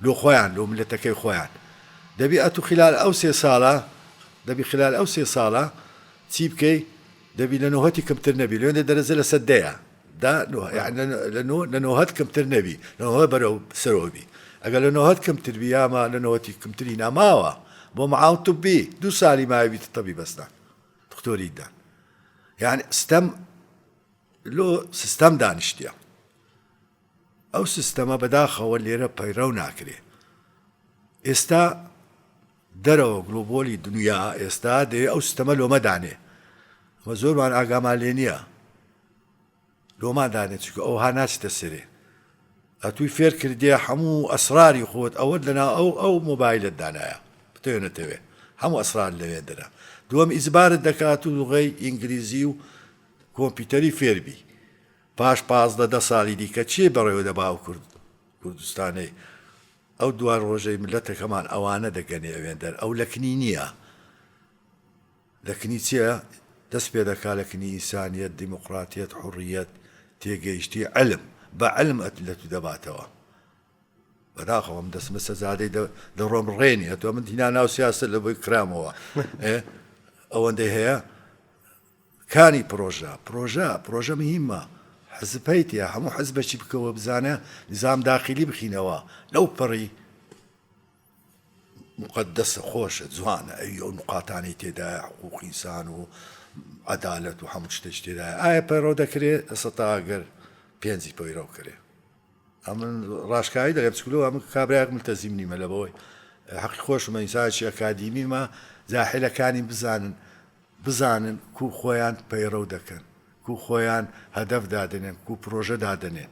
Speaker 2: لۆ خۆیان لۆ ملەتەکەی خۆیان دەبی ئەتو خلال ئەو سێ ساڵە دەبی خلال ئەو سێ ساڵە چی بکەی دەبی لە نۆهەتی کەمتر نەبی لەوێندە دەرەجە لەسەر دەیە دا لە نۆ لە نۆهەت کەمتر نەبی لە نۆهە بەرەو سەرەوە بی ئەگەر لە نۆهەت کەمتر بی یاما لە نۆهەتی کەمتری ناماوە بۆ معاون طبی دوو سالی ماوە بیتە طبیب ئەسنان دکتۆری ددان یعنی ستەم لۆ سیستەم دانیشتیە ئەو سیستەمە بەداخەوە لێرە پەیڕەو ناکرێ ئێستا دەرەوە گلۆبۆلی دنیا ئێستا دەوێ ئەو سیستەمە لۆمە دانێ ئەمە زۆرمان ئاگامان لێ نییە لۆمان دانێ چونکە ئەوها ناچتە سەرێ ئەتووی فێر کردێ هەموو ئەسراری خۆت ئەوەت لەنا ئەو ئەو مۆبایلت دانایە بتەوێ نەتەوێ هەموو ئەسرار لەوێ درا دووەم ئیجبارت دەکات و لغەی ئینگلیزی و کۆمپیوتەری فێربی پاش 15 دە ساڵی دیکە چێ بەڕێوە دەبا ئەو کورد کوردستانەی ئەو دوا ڕۆژەی ملەتەکەمان ئەوانە دەگەنێ ئەوێندەر ئەو لەکنی نییە لەکنی چیە دەست پێ دەکا لەکنی ئینسانیەت دیموقراتیەت حوڕیەت تێگەیشتی علم بە علم ئەت لەتو دەباتەوە بەداخەوە من دەستمە سەجادەی دەڕۆم ڕێنی ئەتۆ من هینا ناو سیاسەت لە بۆی کرامەوە ئەوەندەی هەیە کانی پرۆژە پرۆژە پرۆژە مهمە حزب هەیتە هەموو حزبەکی بکەوە بزانە نظام داخلی بخینەوە لەو پەڕی مقدسە خۆشە جوانە ئەوی ئەو نقاتانەی تێدایە حقوق ئینسان و عەدالەت و هەموو شتێک تێدایە ئایا پەیڕەو دەکرێت ئەسەتا ئەگەر پێنجی پەیڕەو کرێ ئەمن ڕاشکاوی دەگەم چکلۆ ئەمن کابراەک ملتەزیم نیمە لە بەوەی حەقی خۆشمە ئینسانێکی ئەکادیمیمە جاحلەکانی بزانن بزانن کو خۆیان پەیڕەو دەکەن کو خۆیان هەدەف دادەنێن کو پرۆژە دادەنێن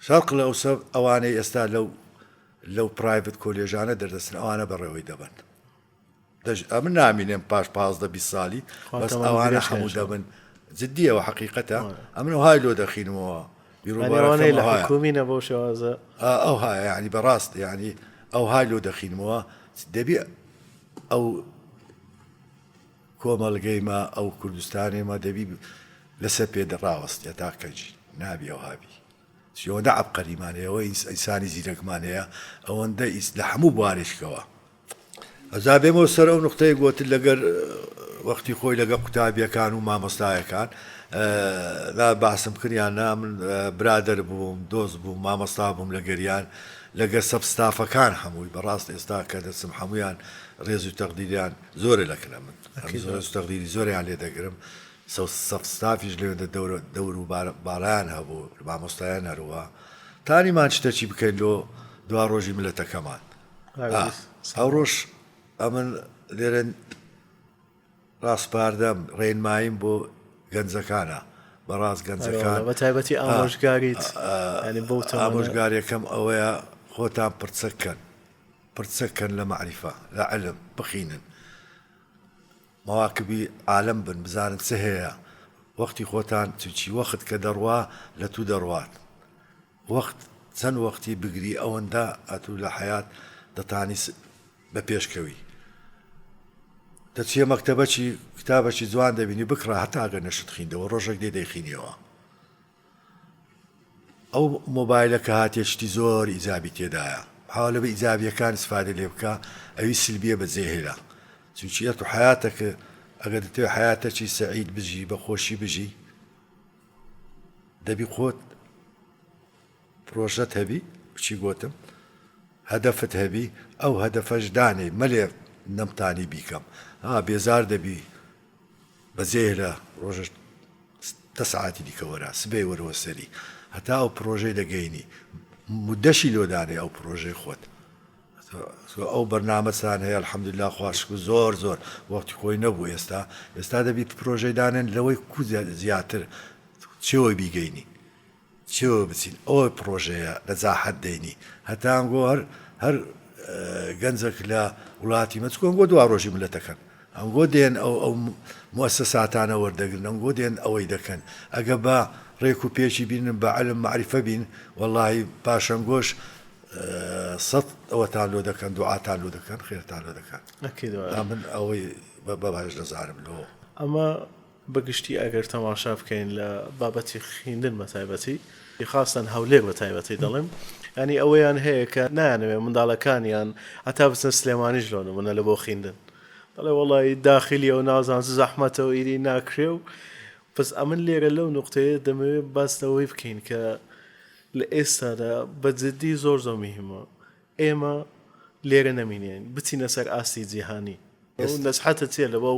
Speaker 2: شەرق لەوسەر ئەوانەی ئێستا لەو لەو private کۆلێژانە دەردەچن ئەوانە بەڕێوەی دەبەن دەش ئەمن نامینێم پاش 15 20 سالی بەس ئەوانە هەموو دەبن جدیەوە حقیقەتە ئەمن های لۆ دەخینمەوە
Speaker 1: بیرۆبارەکەی لە حکومینە بەو شێوازە
Speaker 2: ئەو های یعنی بەڕاست یعنی ئەو های لۆ دەخینمەوە دەبی ئەو کۆمەڵگەی مە ئەو کوردستانەی مە دەبی لەسەر پێ ڕاوەستێ تا کەجی نابی ئەوها بی چی ئەوەندە عەبقەریمان هەیە ئەوە ئینسانی زیرەکمان هەیە ئەوەندە ئیس لە هەموو بوارێکەوە ئەجا بێمەوە سەر ئەو نقطەیە گوتت لەگەر وەختی خۆی لەگە قوتابیەکان و مامۆستایەکان نا باسم کردیان نا من برادەر بووم دۆست بووم مامۆستا بووم لەگەریان لەگەر سەب ستافەکان هەمووی بەڕاست ئێستا کە دەچم هەمویان ڕێز و تەقدیریان زۆرە لە کنە من ڕێز و تەقدیری زۆریان لێ دەگرم سەف ستافیش لەوێندە دەور دەور و باڵایان هەبوو مامۆستایان هەروە تانیمان شتەکی بکەین لۆ. دوا ڕۆژی ملەتەکەمان. ئەوڕۆش ئەمن لێرە ڕاسپاردەم ڕێنماییم بۆ گەنجەکانە بەڕاست گەنجەکان
Speaker 1: بە تایبەتی ئامۆژگاریت یانی بەو تەمەنە.
Speaker 2: ئامۆژگاریەکەم ئەوەیە خۆتان پرچەک کەن پرچەک کەن لە مەعریفە لە عیلم بخینن مواکبی عالەم بن بزانن چ هەیە وەختی خۆتان چونکی وەخت کە دەڕوا لە تو دەڕوات وەخت چەند وەختی بگری ئەوەندە ئەتوو لە حەیات دەتانی بە پێش کەوی دەچیە مەکتەبەکی کتابەکی جوان دەبینی بکڕە هەتا گەر نەشت خیندەوە ڕۆژێک دێ دەیخینیەوە ئەو مۆبایلە کە هاتیە شتی زۆر ئیجابی تێدایە حاولە بە ئیجابیەکان استفادە لێ بکە ئەوی سلبیە بەجێ هێلە چونکی ئەتو حیاتەکە ئەگەر دەتەوێ حیاتەکی سەعید بژی بە خۆشی بژی دەبی خۆت پرۆژەت هەبی چی گۆتم هەدەفت هەبی ئەو هەدەفەش دانێی مەلێ نەمتانی بیکەم ها بێزار دەبی بەجێهێلە ڕۆژە دە سەعاتی دیکە وەرە سبەی وەرەوە سەری هەتا ئەو پرۆژەی دەگەینی مدەشی لۆ دانێ ئەو پرۆژەی خۆت ئەو بەرنامەسان هەیە الحمدلله خوا شکر زۆر زۆر وەختی خۆی نەبوو ئێستا ئێستا دەبی پرۆژەی دانێن لەوەی کو زیاتر چێوە بیگەینی چێوە بچین ئەوە پڕۆژەیە نەجاحەت دەینی هەتا ئەنگۆ هەر هەر گەنجەک لە وڵاتی مە چکۆ ئەنگۆ دوا ڕۆژی ملەتەکەن ئەنگۆ دێن ئەو ئەو موسەساتانە وەردەگرن ئەنگۆ دێن ئەوەی دەکەن ئەگە بە ڕێک و پێکی بینن بە علم معرفە بین وەڵی پاشەنگۆش سەد ئەوەتان لۆ دەکەن دوعاتان لۆ دەکەن خێرتان لۆ دەکەن من ئەوەی بە باش دەزانم لۆ
Speaker 1: ئەمە بە گشتی ئەگەر تەماشا بکەین لە بابەتی خیندن بە تایبەتی خاستەن هەولێر بە تایبەتی دەڵێم ینی ئەوەیان هەیە کە نایانەوێ منداڵەکانیان هەتا بچنە سلێمانیش لۆ نمونە لە بۆ خیندن دەڵێ وەڵی داخلی ئەو نازان زەحمەتەوە ئیری ناکرێ و بەس ئەمن لێرە لەو نقطەیە دەمەوێت باس لەوەی بکەین کە لە ئێستادا بە جدی زۆر زۆر مهمە ئێمە لێرە نەمینێن بچینە سەر ئاستی جیهانی ئەو نەسحەتە چیە لە بۆ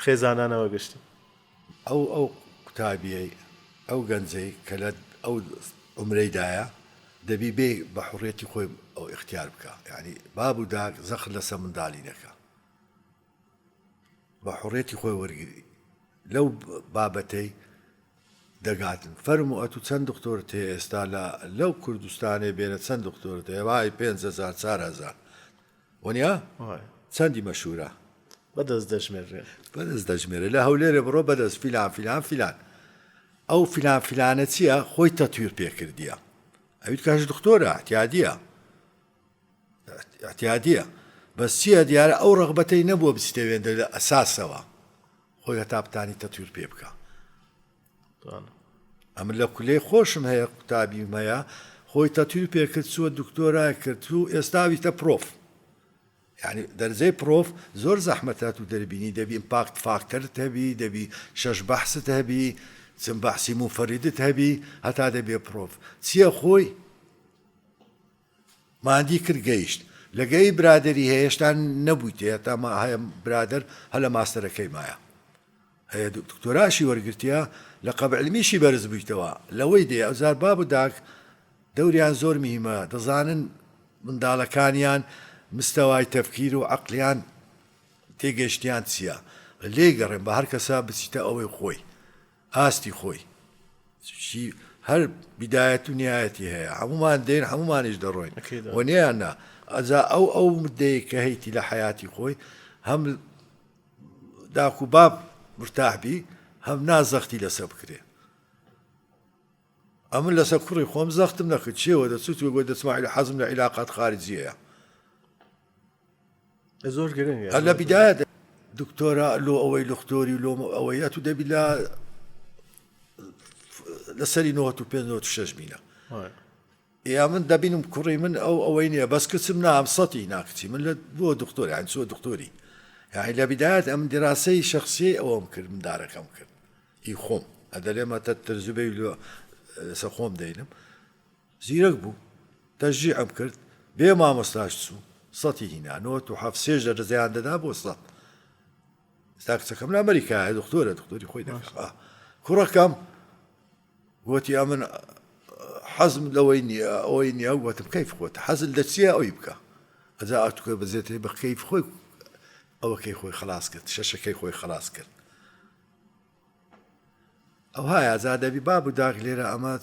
Speaker 1: خێزانانەوە گشتی؟
Speaker 2: ئەو ئەو قوتابیەی ئەو گەنجەی کە لە ئەو عومرەیدایە دەبی بێ بە حوڕیەتی خۆی ئەو ئیختیار بکا یانی باب و داک زەخت لەسە مندالی نەکا بە حوڕیەتی خۆی وەرگری لەو بابەتەی دەگاتن فەرموو ئەتوو چەند دختۆرت هەیە ئێستا لە لەو کوردستانێ بێنە چەند دختۆرت هەیە وای 5000 4000 وەنیا چەندی مەشورە
Speaker 1: بەدەست دەژمێرێ
Speaker 2: بەدەست دەژمێرێ لە هەولێرێ بڕۆ بەدەست فیلان فیلان فیلان ئەو فیلان فیلانە چییە خۆی تەتویر پێکردیە ئەویت کاش دکتۆرە احتیادیە احتیادیە بەس چییە دیارە ئەو ڕغبەتەی نەبووە بچیتە وێندە لە ئەساسەوە خۆی هەتا بتانی تەتویر پێ بکە ئەمن لە کولەی خۆشم هەیە قوتابیم هەیە خۆی تەتویر پێکرد چووە دکتۆرای کرد و ئێستا ویتە پرۆف یعنی دەرجەی پرۆف زۆر زەحمەتە تو دەربینی دەبی impact factor ت هەبی دەبی شەش بەحست هەبی چم بەحسی منفردت هەبی هەتا دەبێ پرۆف چییە خۆی ماندی کرد گەیشت لەگەی برادری هەیە هێشتا نەبوویتێ هەتا ما هەیە برادر هەر لە ماستەرەکەی مایە هەیە دکتۆراشی وەرگرتیە لە قەبعلمیشی بەرز بوویتەوە لەوەی دێ ئەوجار باب و داک دەوریان زۆر مهمە دەزانن منداڵەکانیان مستەوای تەفکیر و عەقلیان تێگەشتیان چییە لێ گەڕێن بە هەر کەسە بچیتە ئەوەی خۆی ئاستی خۆی چی هەر بیدایەت و نیایەتی هەیە هەمومان دێن هەمومانیش دەڕۆین وەنیان نا ئەجا ئەو ئەو مدەیە کە هەیتی لە حیاتی خۆی هەم داک و باب مرتاح بی هەم نا زەختی لەسەر بکرێ ئەمن لەسەر کوڕی خۆم زەختم نەکرد چێوە دەچوت گۆی دەچمە حەزم لە عیلاقات خارجیەیە
Speaker 1: زۆر گرنگە
Speaker 2: هەر لە بیدایەت دکتۆرا لۆ ئەوەی لختۆری و لۆ ئەوەی ئەتو دەبی لە لەسەری 95 96 بینە یا من دەبینم کوڕی من ئەو ئەوەی نییە بەس کچم نام سەتی ناکچی من لە بۆ دکتۆر یان چوە دکتۆری یاعی لە بیدایەت ئەم دیراسەی شخصی ئەوەم کرد مندارەکەم کرد ئی خۆم ئەدەلێمە تە تەرجوبەی لەسەر خۆم دەینم زیرەک بوو تەشجیعم کرد بێ مامۆستاش چوو سەتی هینا نۆت و حەفت سێش دەرجەیان دەدا بۆ سەد ئێستا کچەکەم لە ئەمریکایە دکتۆرە دکتۆری خۆی دەکات کوڕەکەم گوتی ئەمن حەزم لەوەی نییە ئەوەی نییە وتم کەیف خۆت حەزت لە چییە ئەوی بکە ئەجا ئەتوکە بەزێتێ بە کەیف خۆی ئەوەکەی خۆی خلاص کرد شەشەکەی خۆی خلاص کرد ئەوهایە جا دەبی باب و داک لێرە ئەمە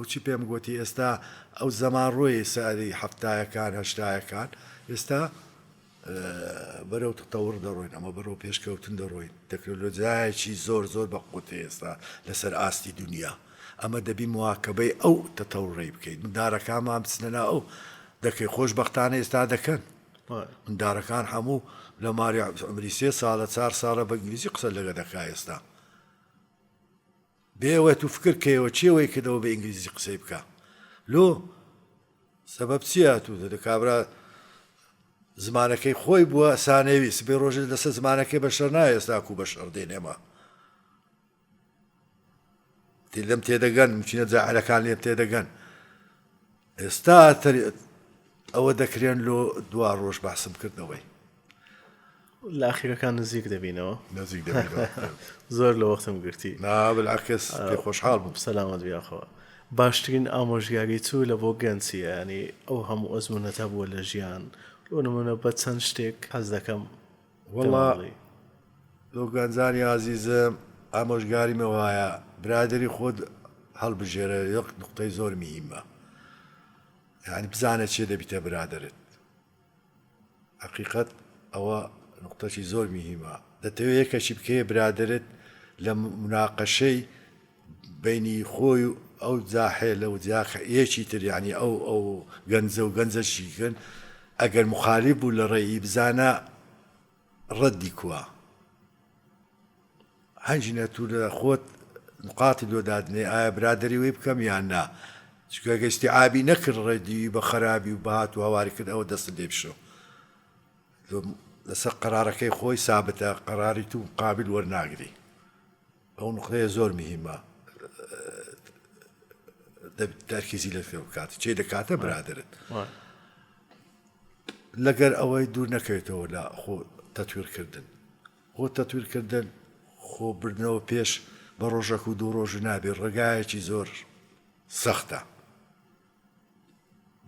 Speaker 2: چی پێم گۆتی ئێستا ئەو زەمان ڕۆی ساری حەفتایەکان هەشتایەکان ئێستا بەرەو تەتەوڕ دەڕۆین ئەمە بەرەو پێشکەوتن دەڕۆین تەکنۆلۆژیایەکی زۆر زۆر بە قوتێ ئێستا لەسەر ئاستی دنیا ئەمە دەبی مواکەبەی ئەو تەتەوڕەی بکەین مندارەکانمان بچنە ناو ئەو دەکەی خۆشبەختانە ئێستا دەکەن مندارەکان هەموو لە ماری عمری سێ ساڵە چار ساڵە بە ئینگلیزی قسە لەگە دەکا ئێستا بێ ئەوەی تو فکر کەیەوە چێ وەی کردەوە بە ئینگلیزی قسەی بکە لۆ سەبەب چییە تو دەدە کابرا زمانەکەی خۆی بووە سانەوی سبێ ڕۆژێ لەسەر زمانەکەی بەشەر نایە ئێستا کو بەشەر دێن ئێمە لەم تێدەگەن مچینە جاعلەکان لێم تێدەگەن ئێستا ئەوە دەکرێن لۆ دوا ڕۆژ باسم کردنەوەی.
Speaker 1: لە ئاخیرەکان نزیک دەبینەوە.
Speaker 2: نزیک دەبینەوە.
Speaker 1: زۆر لە وەختم گرتی.
Speaker 2: نا بالعکس پێ خۆشحاڵ بووم.
Speaker 1: سەلامەت بی یاخوا. باشترین ئامۆژگاری تو لە بۆ گەنج چییە؟ یانی ئەو هەموو ئەزموونەت هەبووە لە ژیان لۆ نموونە بە چەند شتێک حەز دەکەم
Speaker 2: وەڵا لۆ گەنجانی ئازیزم ئامۆژگاریم ئەوایە برادەری خۆت هەڵبژێرە یەک نوقتەی زۆر مهیمە یانی بزانە چێ دەبیتە برادەرت حقیقەت ئەوە نوقتەکی زۆر مهیمە دەتەوێت یەکەکی بکەیە برادەرت لە مناقەشەی بینی خۆی و ئەو جاحێلە و جاخ یەکی تر یعنی ئەو ئەو گەنجە و گەنجەشی کن ئەگەر مخالف بوو لە ڕێی بزانە ڕەدی کوا هەنجینە تو لە خۆت نقاتی لۆ دادنێ ئایا برادەری وی بکەم یان نا چونکە گەر ئیستیعابی نەکرد ڕێدی بە خەرابی و بەهات و هاواری کرد ئەوە دەستت لێ بشۆ لەسەر قەرارەکەی خۆی سابتە قەراری تو قابل وەرناگری ئەو نقطەیە زۆر مهمە تەرکیزی لەسەر بکات چێ دەکاتە برادرت لەگەر ئەوەی دوور نەکەوێتەوە لە خۆ تەتویرکردن خۆ تەتویر کردن، خۆ بردنەوە پێش بە ڕۆژەک و دوو ڕۆژ نابێ، ڕێگایەکی زۆر سەختە.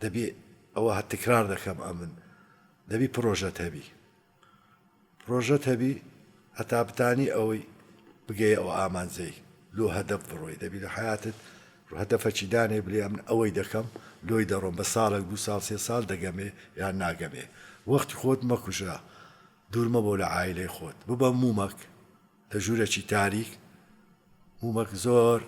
Speaker 2: دەبی ئەوە هەر تکرار دەکەم ئەمن دەبی پرۆژەت هەبی. پرۆژەت هەبی هەتا بتانی ئەوەی بگەیە ئەو ئامانجەی لۆ هەدەف بڕۆی دەبی لە حیاتت هەدەفەکی دانێ بلێ ئەمن ئەوەی دەکەم لۆی دەڕۆم بە ساڵێک دوو ساڵ سێ ساڵ دەگەمێ یان ناگەمێ وەختی خۆت مەکوژە دوور مەبۆ لە عایلەی خۆت ببە مومەک لە ژوورەکی تاریک مومەک زۆر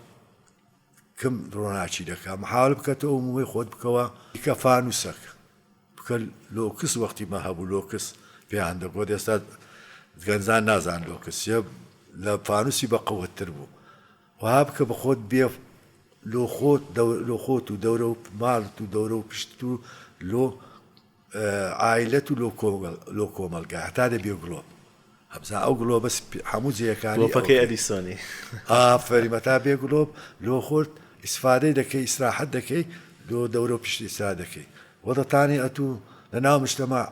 Speaker 2: کم ڕۆناکی دەکا محاول بکە تۆ ئەو مومەی خۆت بکەوە کە فانوسەک بکە لۆکس وەختی مە هەبوو لۆکس پێیان دەگوت ئێستا گەنجان نازان لۆکس چیە لە فانوسی بە قوتتر بوو وها بکە بە خۆت بێ لۆ خۆت لۆ خۆت و دەورە و ماڵت و دەورە و پشت و لۆ عایلەت و لۆ کۆمەڵگا هەتا دەبیە گڵۆپ هەبزا ئەو گڵۆبە هەموو جێیەکانی
Speaker 1: گڵۆپەکەی ئەدیسۆنی.
Speaker 2: ئافەرین هەتا بێ گڵۆپ لۆ خۆت ئیسفادەی دەکەی ئیسراحەت دەکەی لۆ دەورە و پشت ئیسرا دەکەی وە دەتانی ئەتوو لە ناو مجتەماع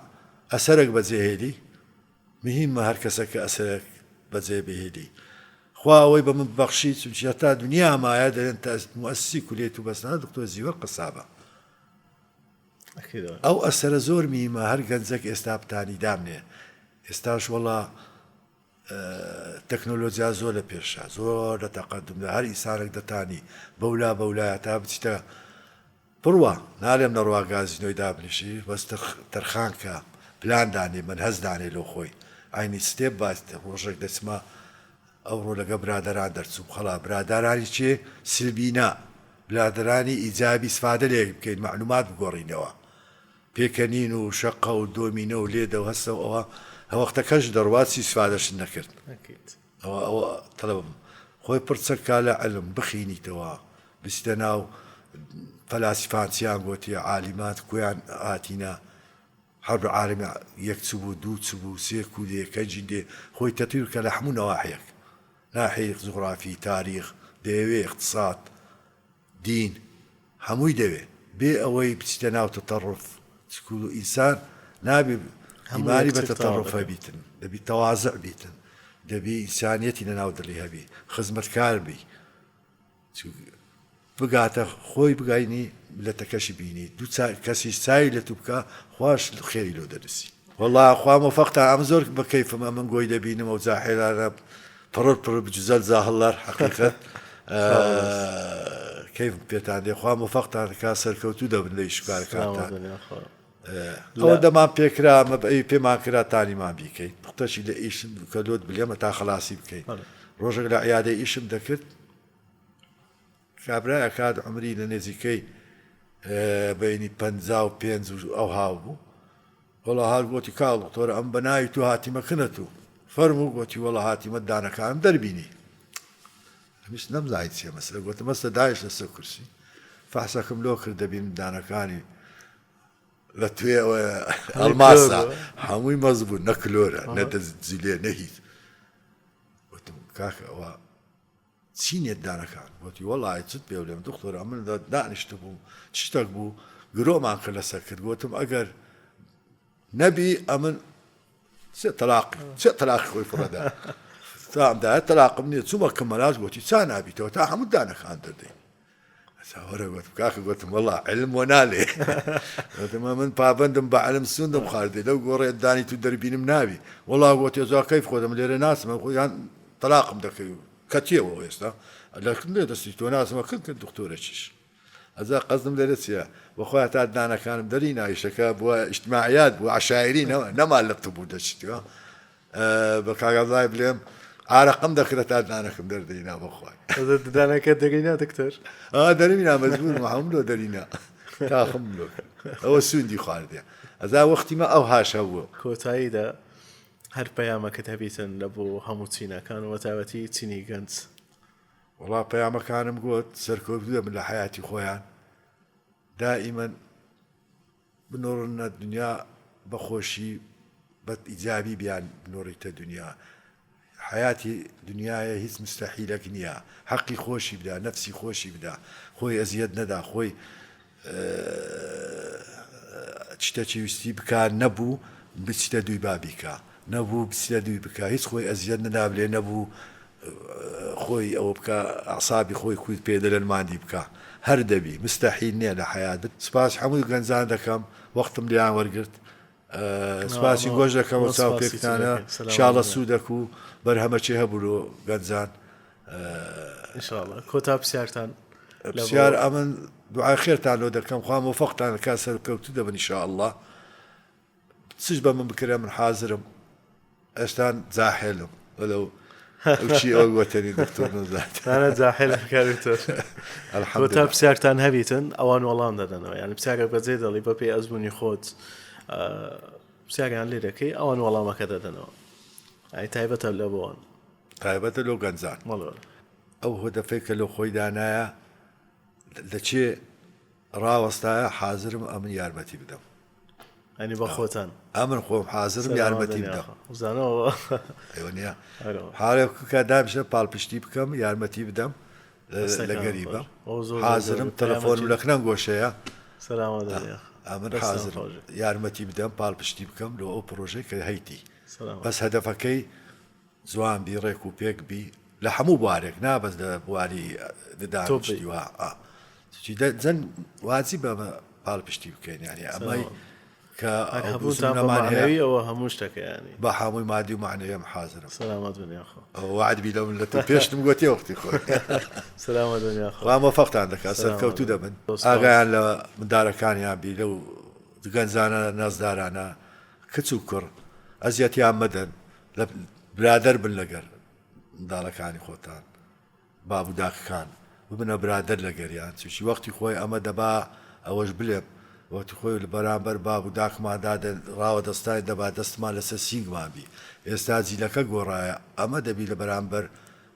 Speaker 2: ئەسەرەک بەجێ هێلی مهیمە هەر کەسەک کە ئەسەرەک بەجێ بهێلی خوا ئەوەی بە من ببەخشی چونکی هەتا دنیا مایە دەلێن موئەسسی کولیەت و بەسنە دکتۆر زیوەر قەسابە. ئەو ئەسەرە زۆر میمە هەر گەنجەک ئێستا بتانی دامنێ ئێستاش وەڵا تەکنۆلۆجیا زۆر لە پێشە زۆر لە تەقەدومدا هەر ئینسانێک دەتانی بەولا بەولایە تا بچیتە بڕوا نالێم نەڕوا گازینۆی دابنیشی بەس تەرخان کە پلان دانێ مەنهەج دانێ لۆ خۆی عەینی ستێپ باس ڕۆژێک دەچمە ئەوڕۆ لەگە برادەران دەرچووم خەڵا برادارانی چێ سلبی نا برادەرانی ئیجابی سفادە لێک بکەین مەعلومات بگۆڕینەوە پێکەنین و شەقە و دۆمینە و لێدە و هەستە و ئەوە هەوەختەکەش دەڕوات چی سفادەشت نەکرد ئەوە ئەوە تەلەبم خۆی پڕ چەک کا لە علم بخینیتەوە بچیتە ناو فەلاسیفان چیان گۆتیە عالیمات کویان هاتینە حرب عالمی یەک چ بوو دوو چ بوو سێ کو دێ کەنجین دێ خۆی تەتویر بکە لە هەموو نەواحیەک ناحیەی جوغرافی تاریخ دەیەوێ اقتصاد دین هەمووی دەوێ بێ ئەوەی بچیتە ناو تەتەڕف چکو ئینسان نابێ ئیمانی بە تەتەڕف هەبیتن دەبی تەوازع بیتن دەبی ئینسانیەتی لە ناو دڵی هەبی خزمەتکار بی. بگاتە خۆی بگاینی ملەتەکەشی بینی دو کەسیش چاوی لە تو بکا خواش خێری لۆ دەنوسی. وەڵا خوا مۆفەقتان ئەمن زۆر بە کەیفم ئەمن گۆی دەبینم ئەو جاحێلانە پڕر پڕر بجوزەل جاهڵلار حەقیقەت کەیفم پێتان دێ خوا مۆفەقتان کا سەرکەوتوو دەبن لە ئیش و کارەکانتان ئەوەندەمان پێکرا ئەمە ئەوی پێمان کرا تانیمان بیکەین پوختەشی لە ئیشم کە لۆت بلێمە تا خەلاسی بکەین ڕۆژێک لە عیادەی ئیشم دەکرد کابرای ئەکات عومری لە نێزیکەی بەینی 55 و ئەو هاو بوو وەڵا هات گۆتی کاک دکتۆر ئەم بە ناوی تو هاتیمە کنە تو فەرموو گۆتی وەڵا هاتیمە دانەکانم دەربینی ئەمیش نەمزانی چیە مەسەلە گۆتم مەستە دایش لەسەر کورسی فەحسەکم لۆ کرد دەبینم دانەکانی لە توێ ئەڵماسە هەمووی مەزبوو نە کلۆرە نە دەزیلێ نە هیچ وتم کاکە ئەوە چی نیت دانەکان گۆتی وەڵای چت پێ بلێم دختۆر ئەمن دانیشتبووم شتەک بوو گرۆمان کرد لەسەر کرد گۆتم ئەگەر نەبی ئەمن چێ تەلاقی چێ تەلاقی خۆی فڕەدا تام دایە تەلاقم نییە چوومە کەمەلاش گۆتی چا نابیتەوە تا هەموو دانەکان دەردەین وەرە گوتم کاکە گوتم وەڵا علم وە نالێ گوتم من پابەندم بە علم سوندم خواردێ لەو گۆڕێ دانی تو دەربینم ناوی وەڵا گوتی زۆر کەیف خۆدەم لێرە ناسمە خۆیان تەلاقم دەکەی و کەتیەوە ئێستا لەکم لێ دەستی تۆ ناسمە کرد کرد دکتۆرە چیش ئەجا قەزم لێرە چییە بەخۆی تا دانەکانم دەری نایشەکە بووە ئیجتماعیات بوو عشایری نەما لە بوو دەچیتەوە بە کاک عەبدوڵای بلێم ئارەقم دەکرد تا دانەکەم دەردەینا بەخوای
Speaker 1: دانەکە دەرینا دکتۆر
Speaker 2: دەرینا مەجبور هەموو لۆ دەرینا تاخم لۆ ئەوە سوندی خواردێ ئەزا وەختی مە ئەو هاش هەبوو
Speaker 1: کۆتاییدا هەر پەیامەکەت هەبیتن لە بۆ هەموو چینەکان و تایبەتی چینی گەنج.
Speaker 2: وەڵا پەیامەکانم گۆت سەرکەوتوو دەبن لە حەیاتی خۆیان دائیمەن بنۆڕنە دنیا بە خۆشی بە ئیجابی بیان بنۆڕیتە دنیا حەیاتی دنیایە هیچ مستەحیلەک نییە حەقی خۆشی بدا نەفسی خۆشی بدا خۆی ئەزیەت نەدا خۆی چتەکی ویستی بکا نەبوو بچیتە دووی با بیکا نەبوو بچیتە دووی بکا هیچ خۆی ئەزیەت نەدا بلێ نەبوو خۆی ئەوە بکا ئەعسابی خۆی کوت پێ دەلێن ماندی بکا هەر دەبی مستەحیل نیە لە حەیات بت سپاس هەمووی گەنجان دەکەم وەختم لێیان وەرگرت سپاسی گۆش دەکەم و چاو پێکتانە شاڵە سوودەک و بەرهەمەچی هەبوو لۆ گەنجان
Speaker 1: ئینشاءاللە کۆتا پرسیارتان
Speaker 2: پرسیار ئەمن دوعای خێرتان لۆ دەکەم خوا مۆفەقتان کا سەرکەوتوو دەبن ان شاء اللە چش بە من بکرێ من حازرم ئێستان جاحێلم وەلو چی ئەو وەتەنی دکتۆر نەزات
Speaker 1: تانە جاحێل دکتۆر کۆتا پرسیارتان هەبیتن ئەوان وەڵام دەدەنەوە یان پرسیارە بەجێ دەڵی بە پێی ئەزمموی خۆت پرسیاریان لێ دەکەی ئەوان وەڵامەکە دەدەنەوە ئای تایبەتە لە بۆوان
Speaker 2: تایبەتە لۆ گەنجان ئەو هەدەفەی کە لۆ خۆی دانایە لە چێ ڕاوەستایە حازرم ئەمن یارمەتی بدەم.
Speaker 1: ئەنی بە خۆتان.
Speaker 2: ئەمن خۆم حازرم یارمەتی بدەم. زانەوە. ئەوە نییە. حاڵێک کە دابشە پاڵپشتی بکەم یارمەتی بدەم لە گەریبە حازرم تەلەفۆنم لە کنەم گۆشەیە. ئەمن حازرم یارمەتی بدەم پاڵپشتی بکەم لۆ ئەو پرۆژەی کە هەیتی بەس هەدەفەکەی جوان بی ڕێک و پێک بی لە هەموو بوارێک نا بەس لە بواری ددان و شتی وا ئا چی دە جەند واجبە بە پاڵپشتی بکەین یانی ئەمەی کە
Speaker 1: هەر
Speaker 2: ئەو
Speaker 1: هەبوونتان بە
Speaker 2: دوژمنەمان هەیە
Speaker 1: مەعنەوی ئەوە هەموو شتەکە یانی
Speaker 2: بە هەمووی مادی و مەعنەویم حازرم
Speaker 1: سەلامەت بن یاخوا
Speaker 2: ئەوە وەعد بی لە من لە تۆ پێشتم گۆتیە وەختی خۆی
Speaker 1: سەلامەت بن یاخوا
Speaker 2: خوا مۆفەقتان دەکات
Speaker 1: سەلامەت
Speaker 2: سەرکەوتوو
Speaker 1: بن
Speaker 2: دەبن
Speaker 1: زۆر سوپاس
Speaker 2: ئاگایان لە مندارەکانیان بی لەو گەنجانە نازدارانە کچ و کوڕ ئەزیەتیان مەدەن لە برادەر بن لەگەر منداڵەکانی خۆتان باب و داکەکان ببنە برادەر لەگەریان چونکی وەختی خۆی ئەمە دەبا ئەوەش بلێم وەختی خۆی لە بەرامبەر باب و داکمان دادە ڕاوە دەستای دەبا دەستمان لەسەر سینگمان بی ئێستا جیلەکە گۆڕایە ئەمە دەبی لە بەرامبەر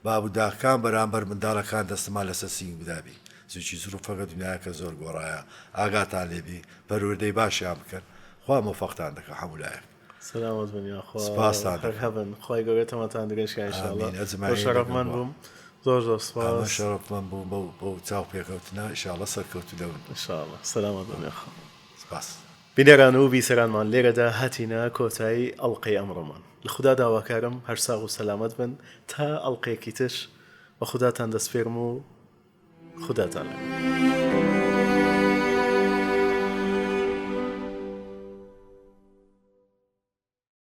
Speaker 2: باب و داکان بەرامبەر منداڵەکان دەستمان لەسەر سینگ بدابی چونکی زروفەکە دنیاکە زۆر گۆڕایە ئاگاتان لێبی پەروەردەی باشیان بکەن خوا مۆفەقتان دەکا هەموو لایەک.
Speaker 1: سەلامەت بن یاخوا
Speaker 2: سپاستان
Speaker 1: هەر
Speaker 2: دەکەم.
Speaker 1: هەبن خوای گەورە تەمەنتان درێژ کا ان شاء اللە
Speaker 2: ئامین
Speaker 1: زۆر
Speaker 2: ئەجمعین لەگەڵ
Speaker 1: شەرەفمەند
Speaker 2: بووە.
Speaker 1: بووم زۆر زۆر
Speaker 2: ئەمن
Speaker 1: سپاس
Speaker 2: شەرەفمەند بووم بەو بەو چاوپێکەوتنە ان شاء اللە سەرکەوتوو دەبن.
Speaker 1: ان شاء اللە سەلامەت بن یاخوا.
Speaker 2: سپاس.
Speaker 1: بینەران و بیسەرانمان لێرەدا هاتینە کۆتایی ئەڵقەی ئەمڕۆمان لە خودا داواکارم هەر ساغ و سەلامەت بن تا ئەڵقەیەکی تر بە خوداتان دەسپێرم و. خوداتان لەگەڵ.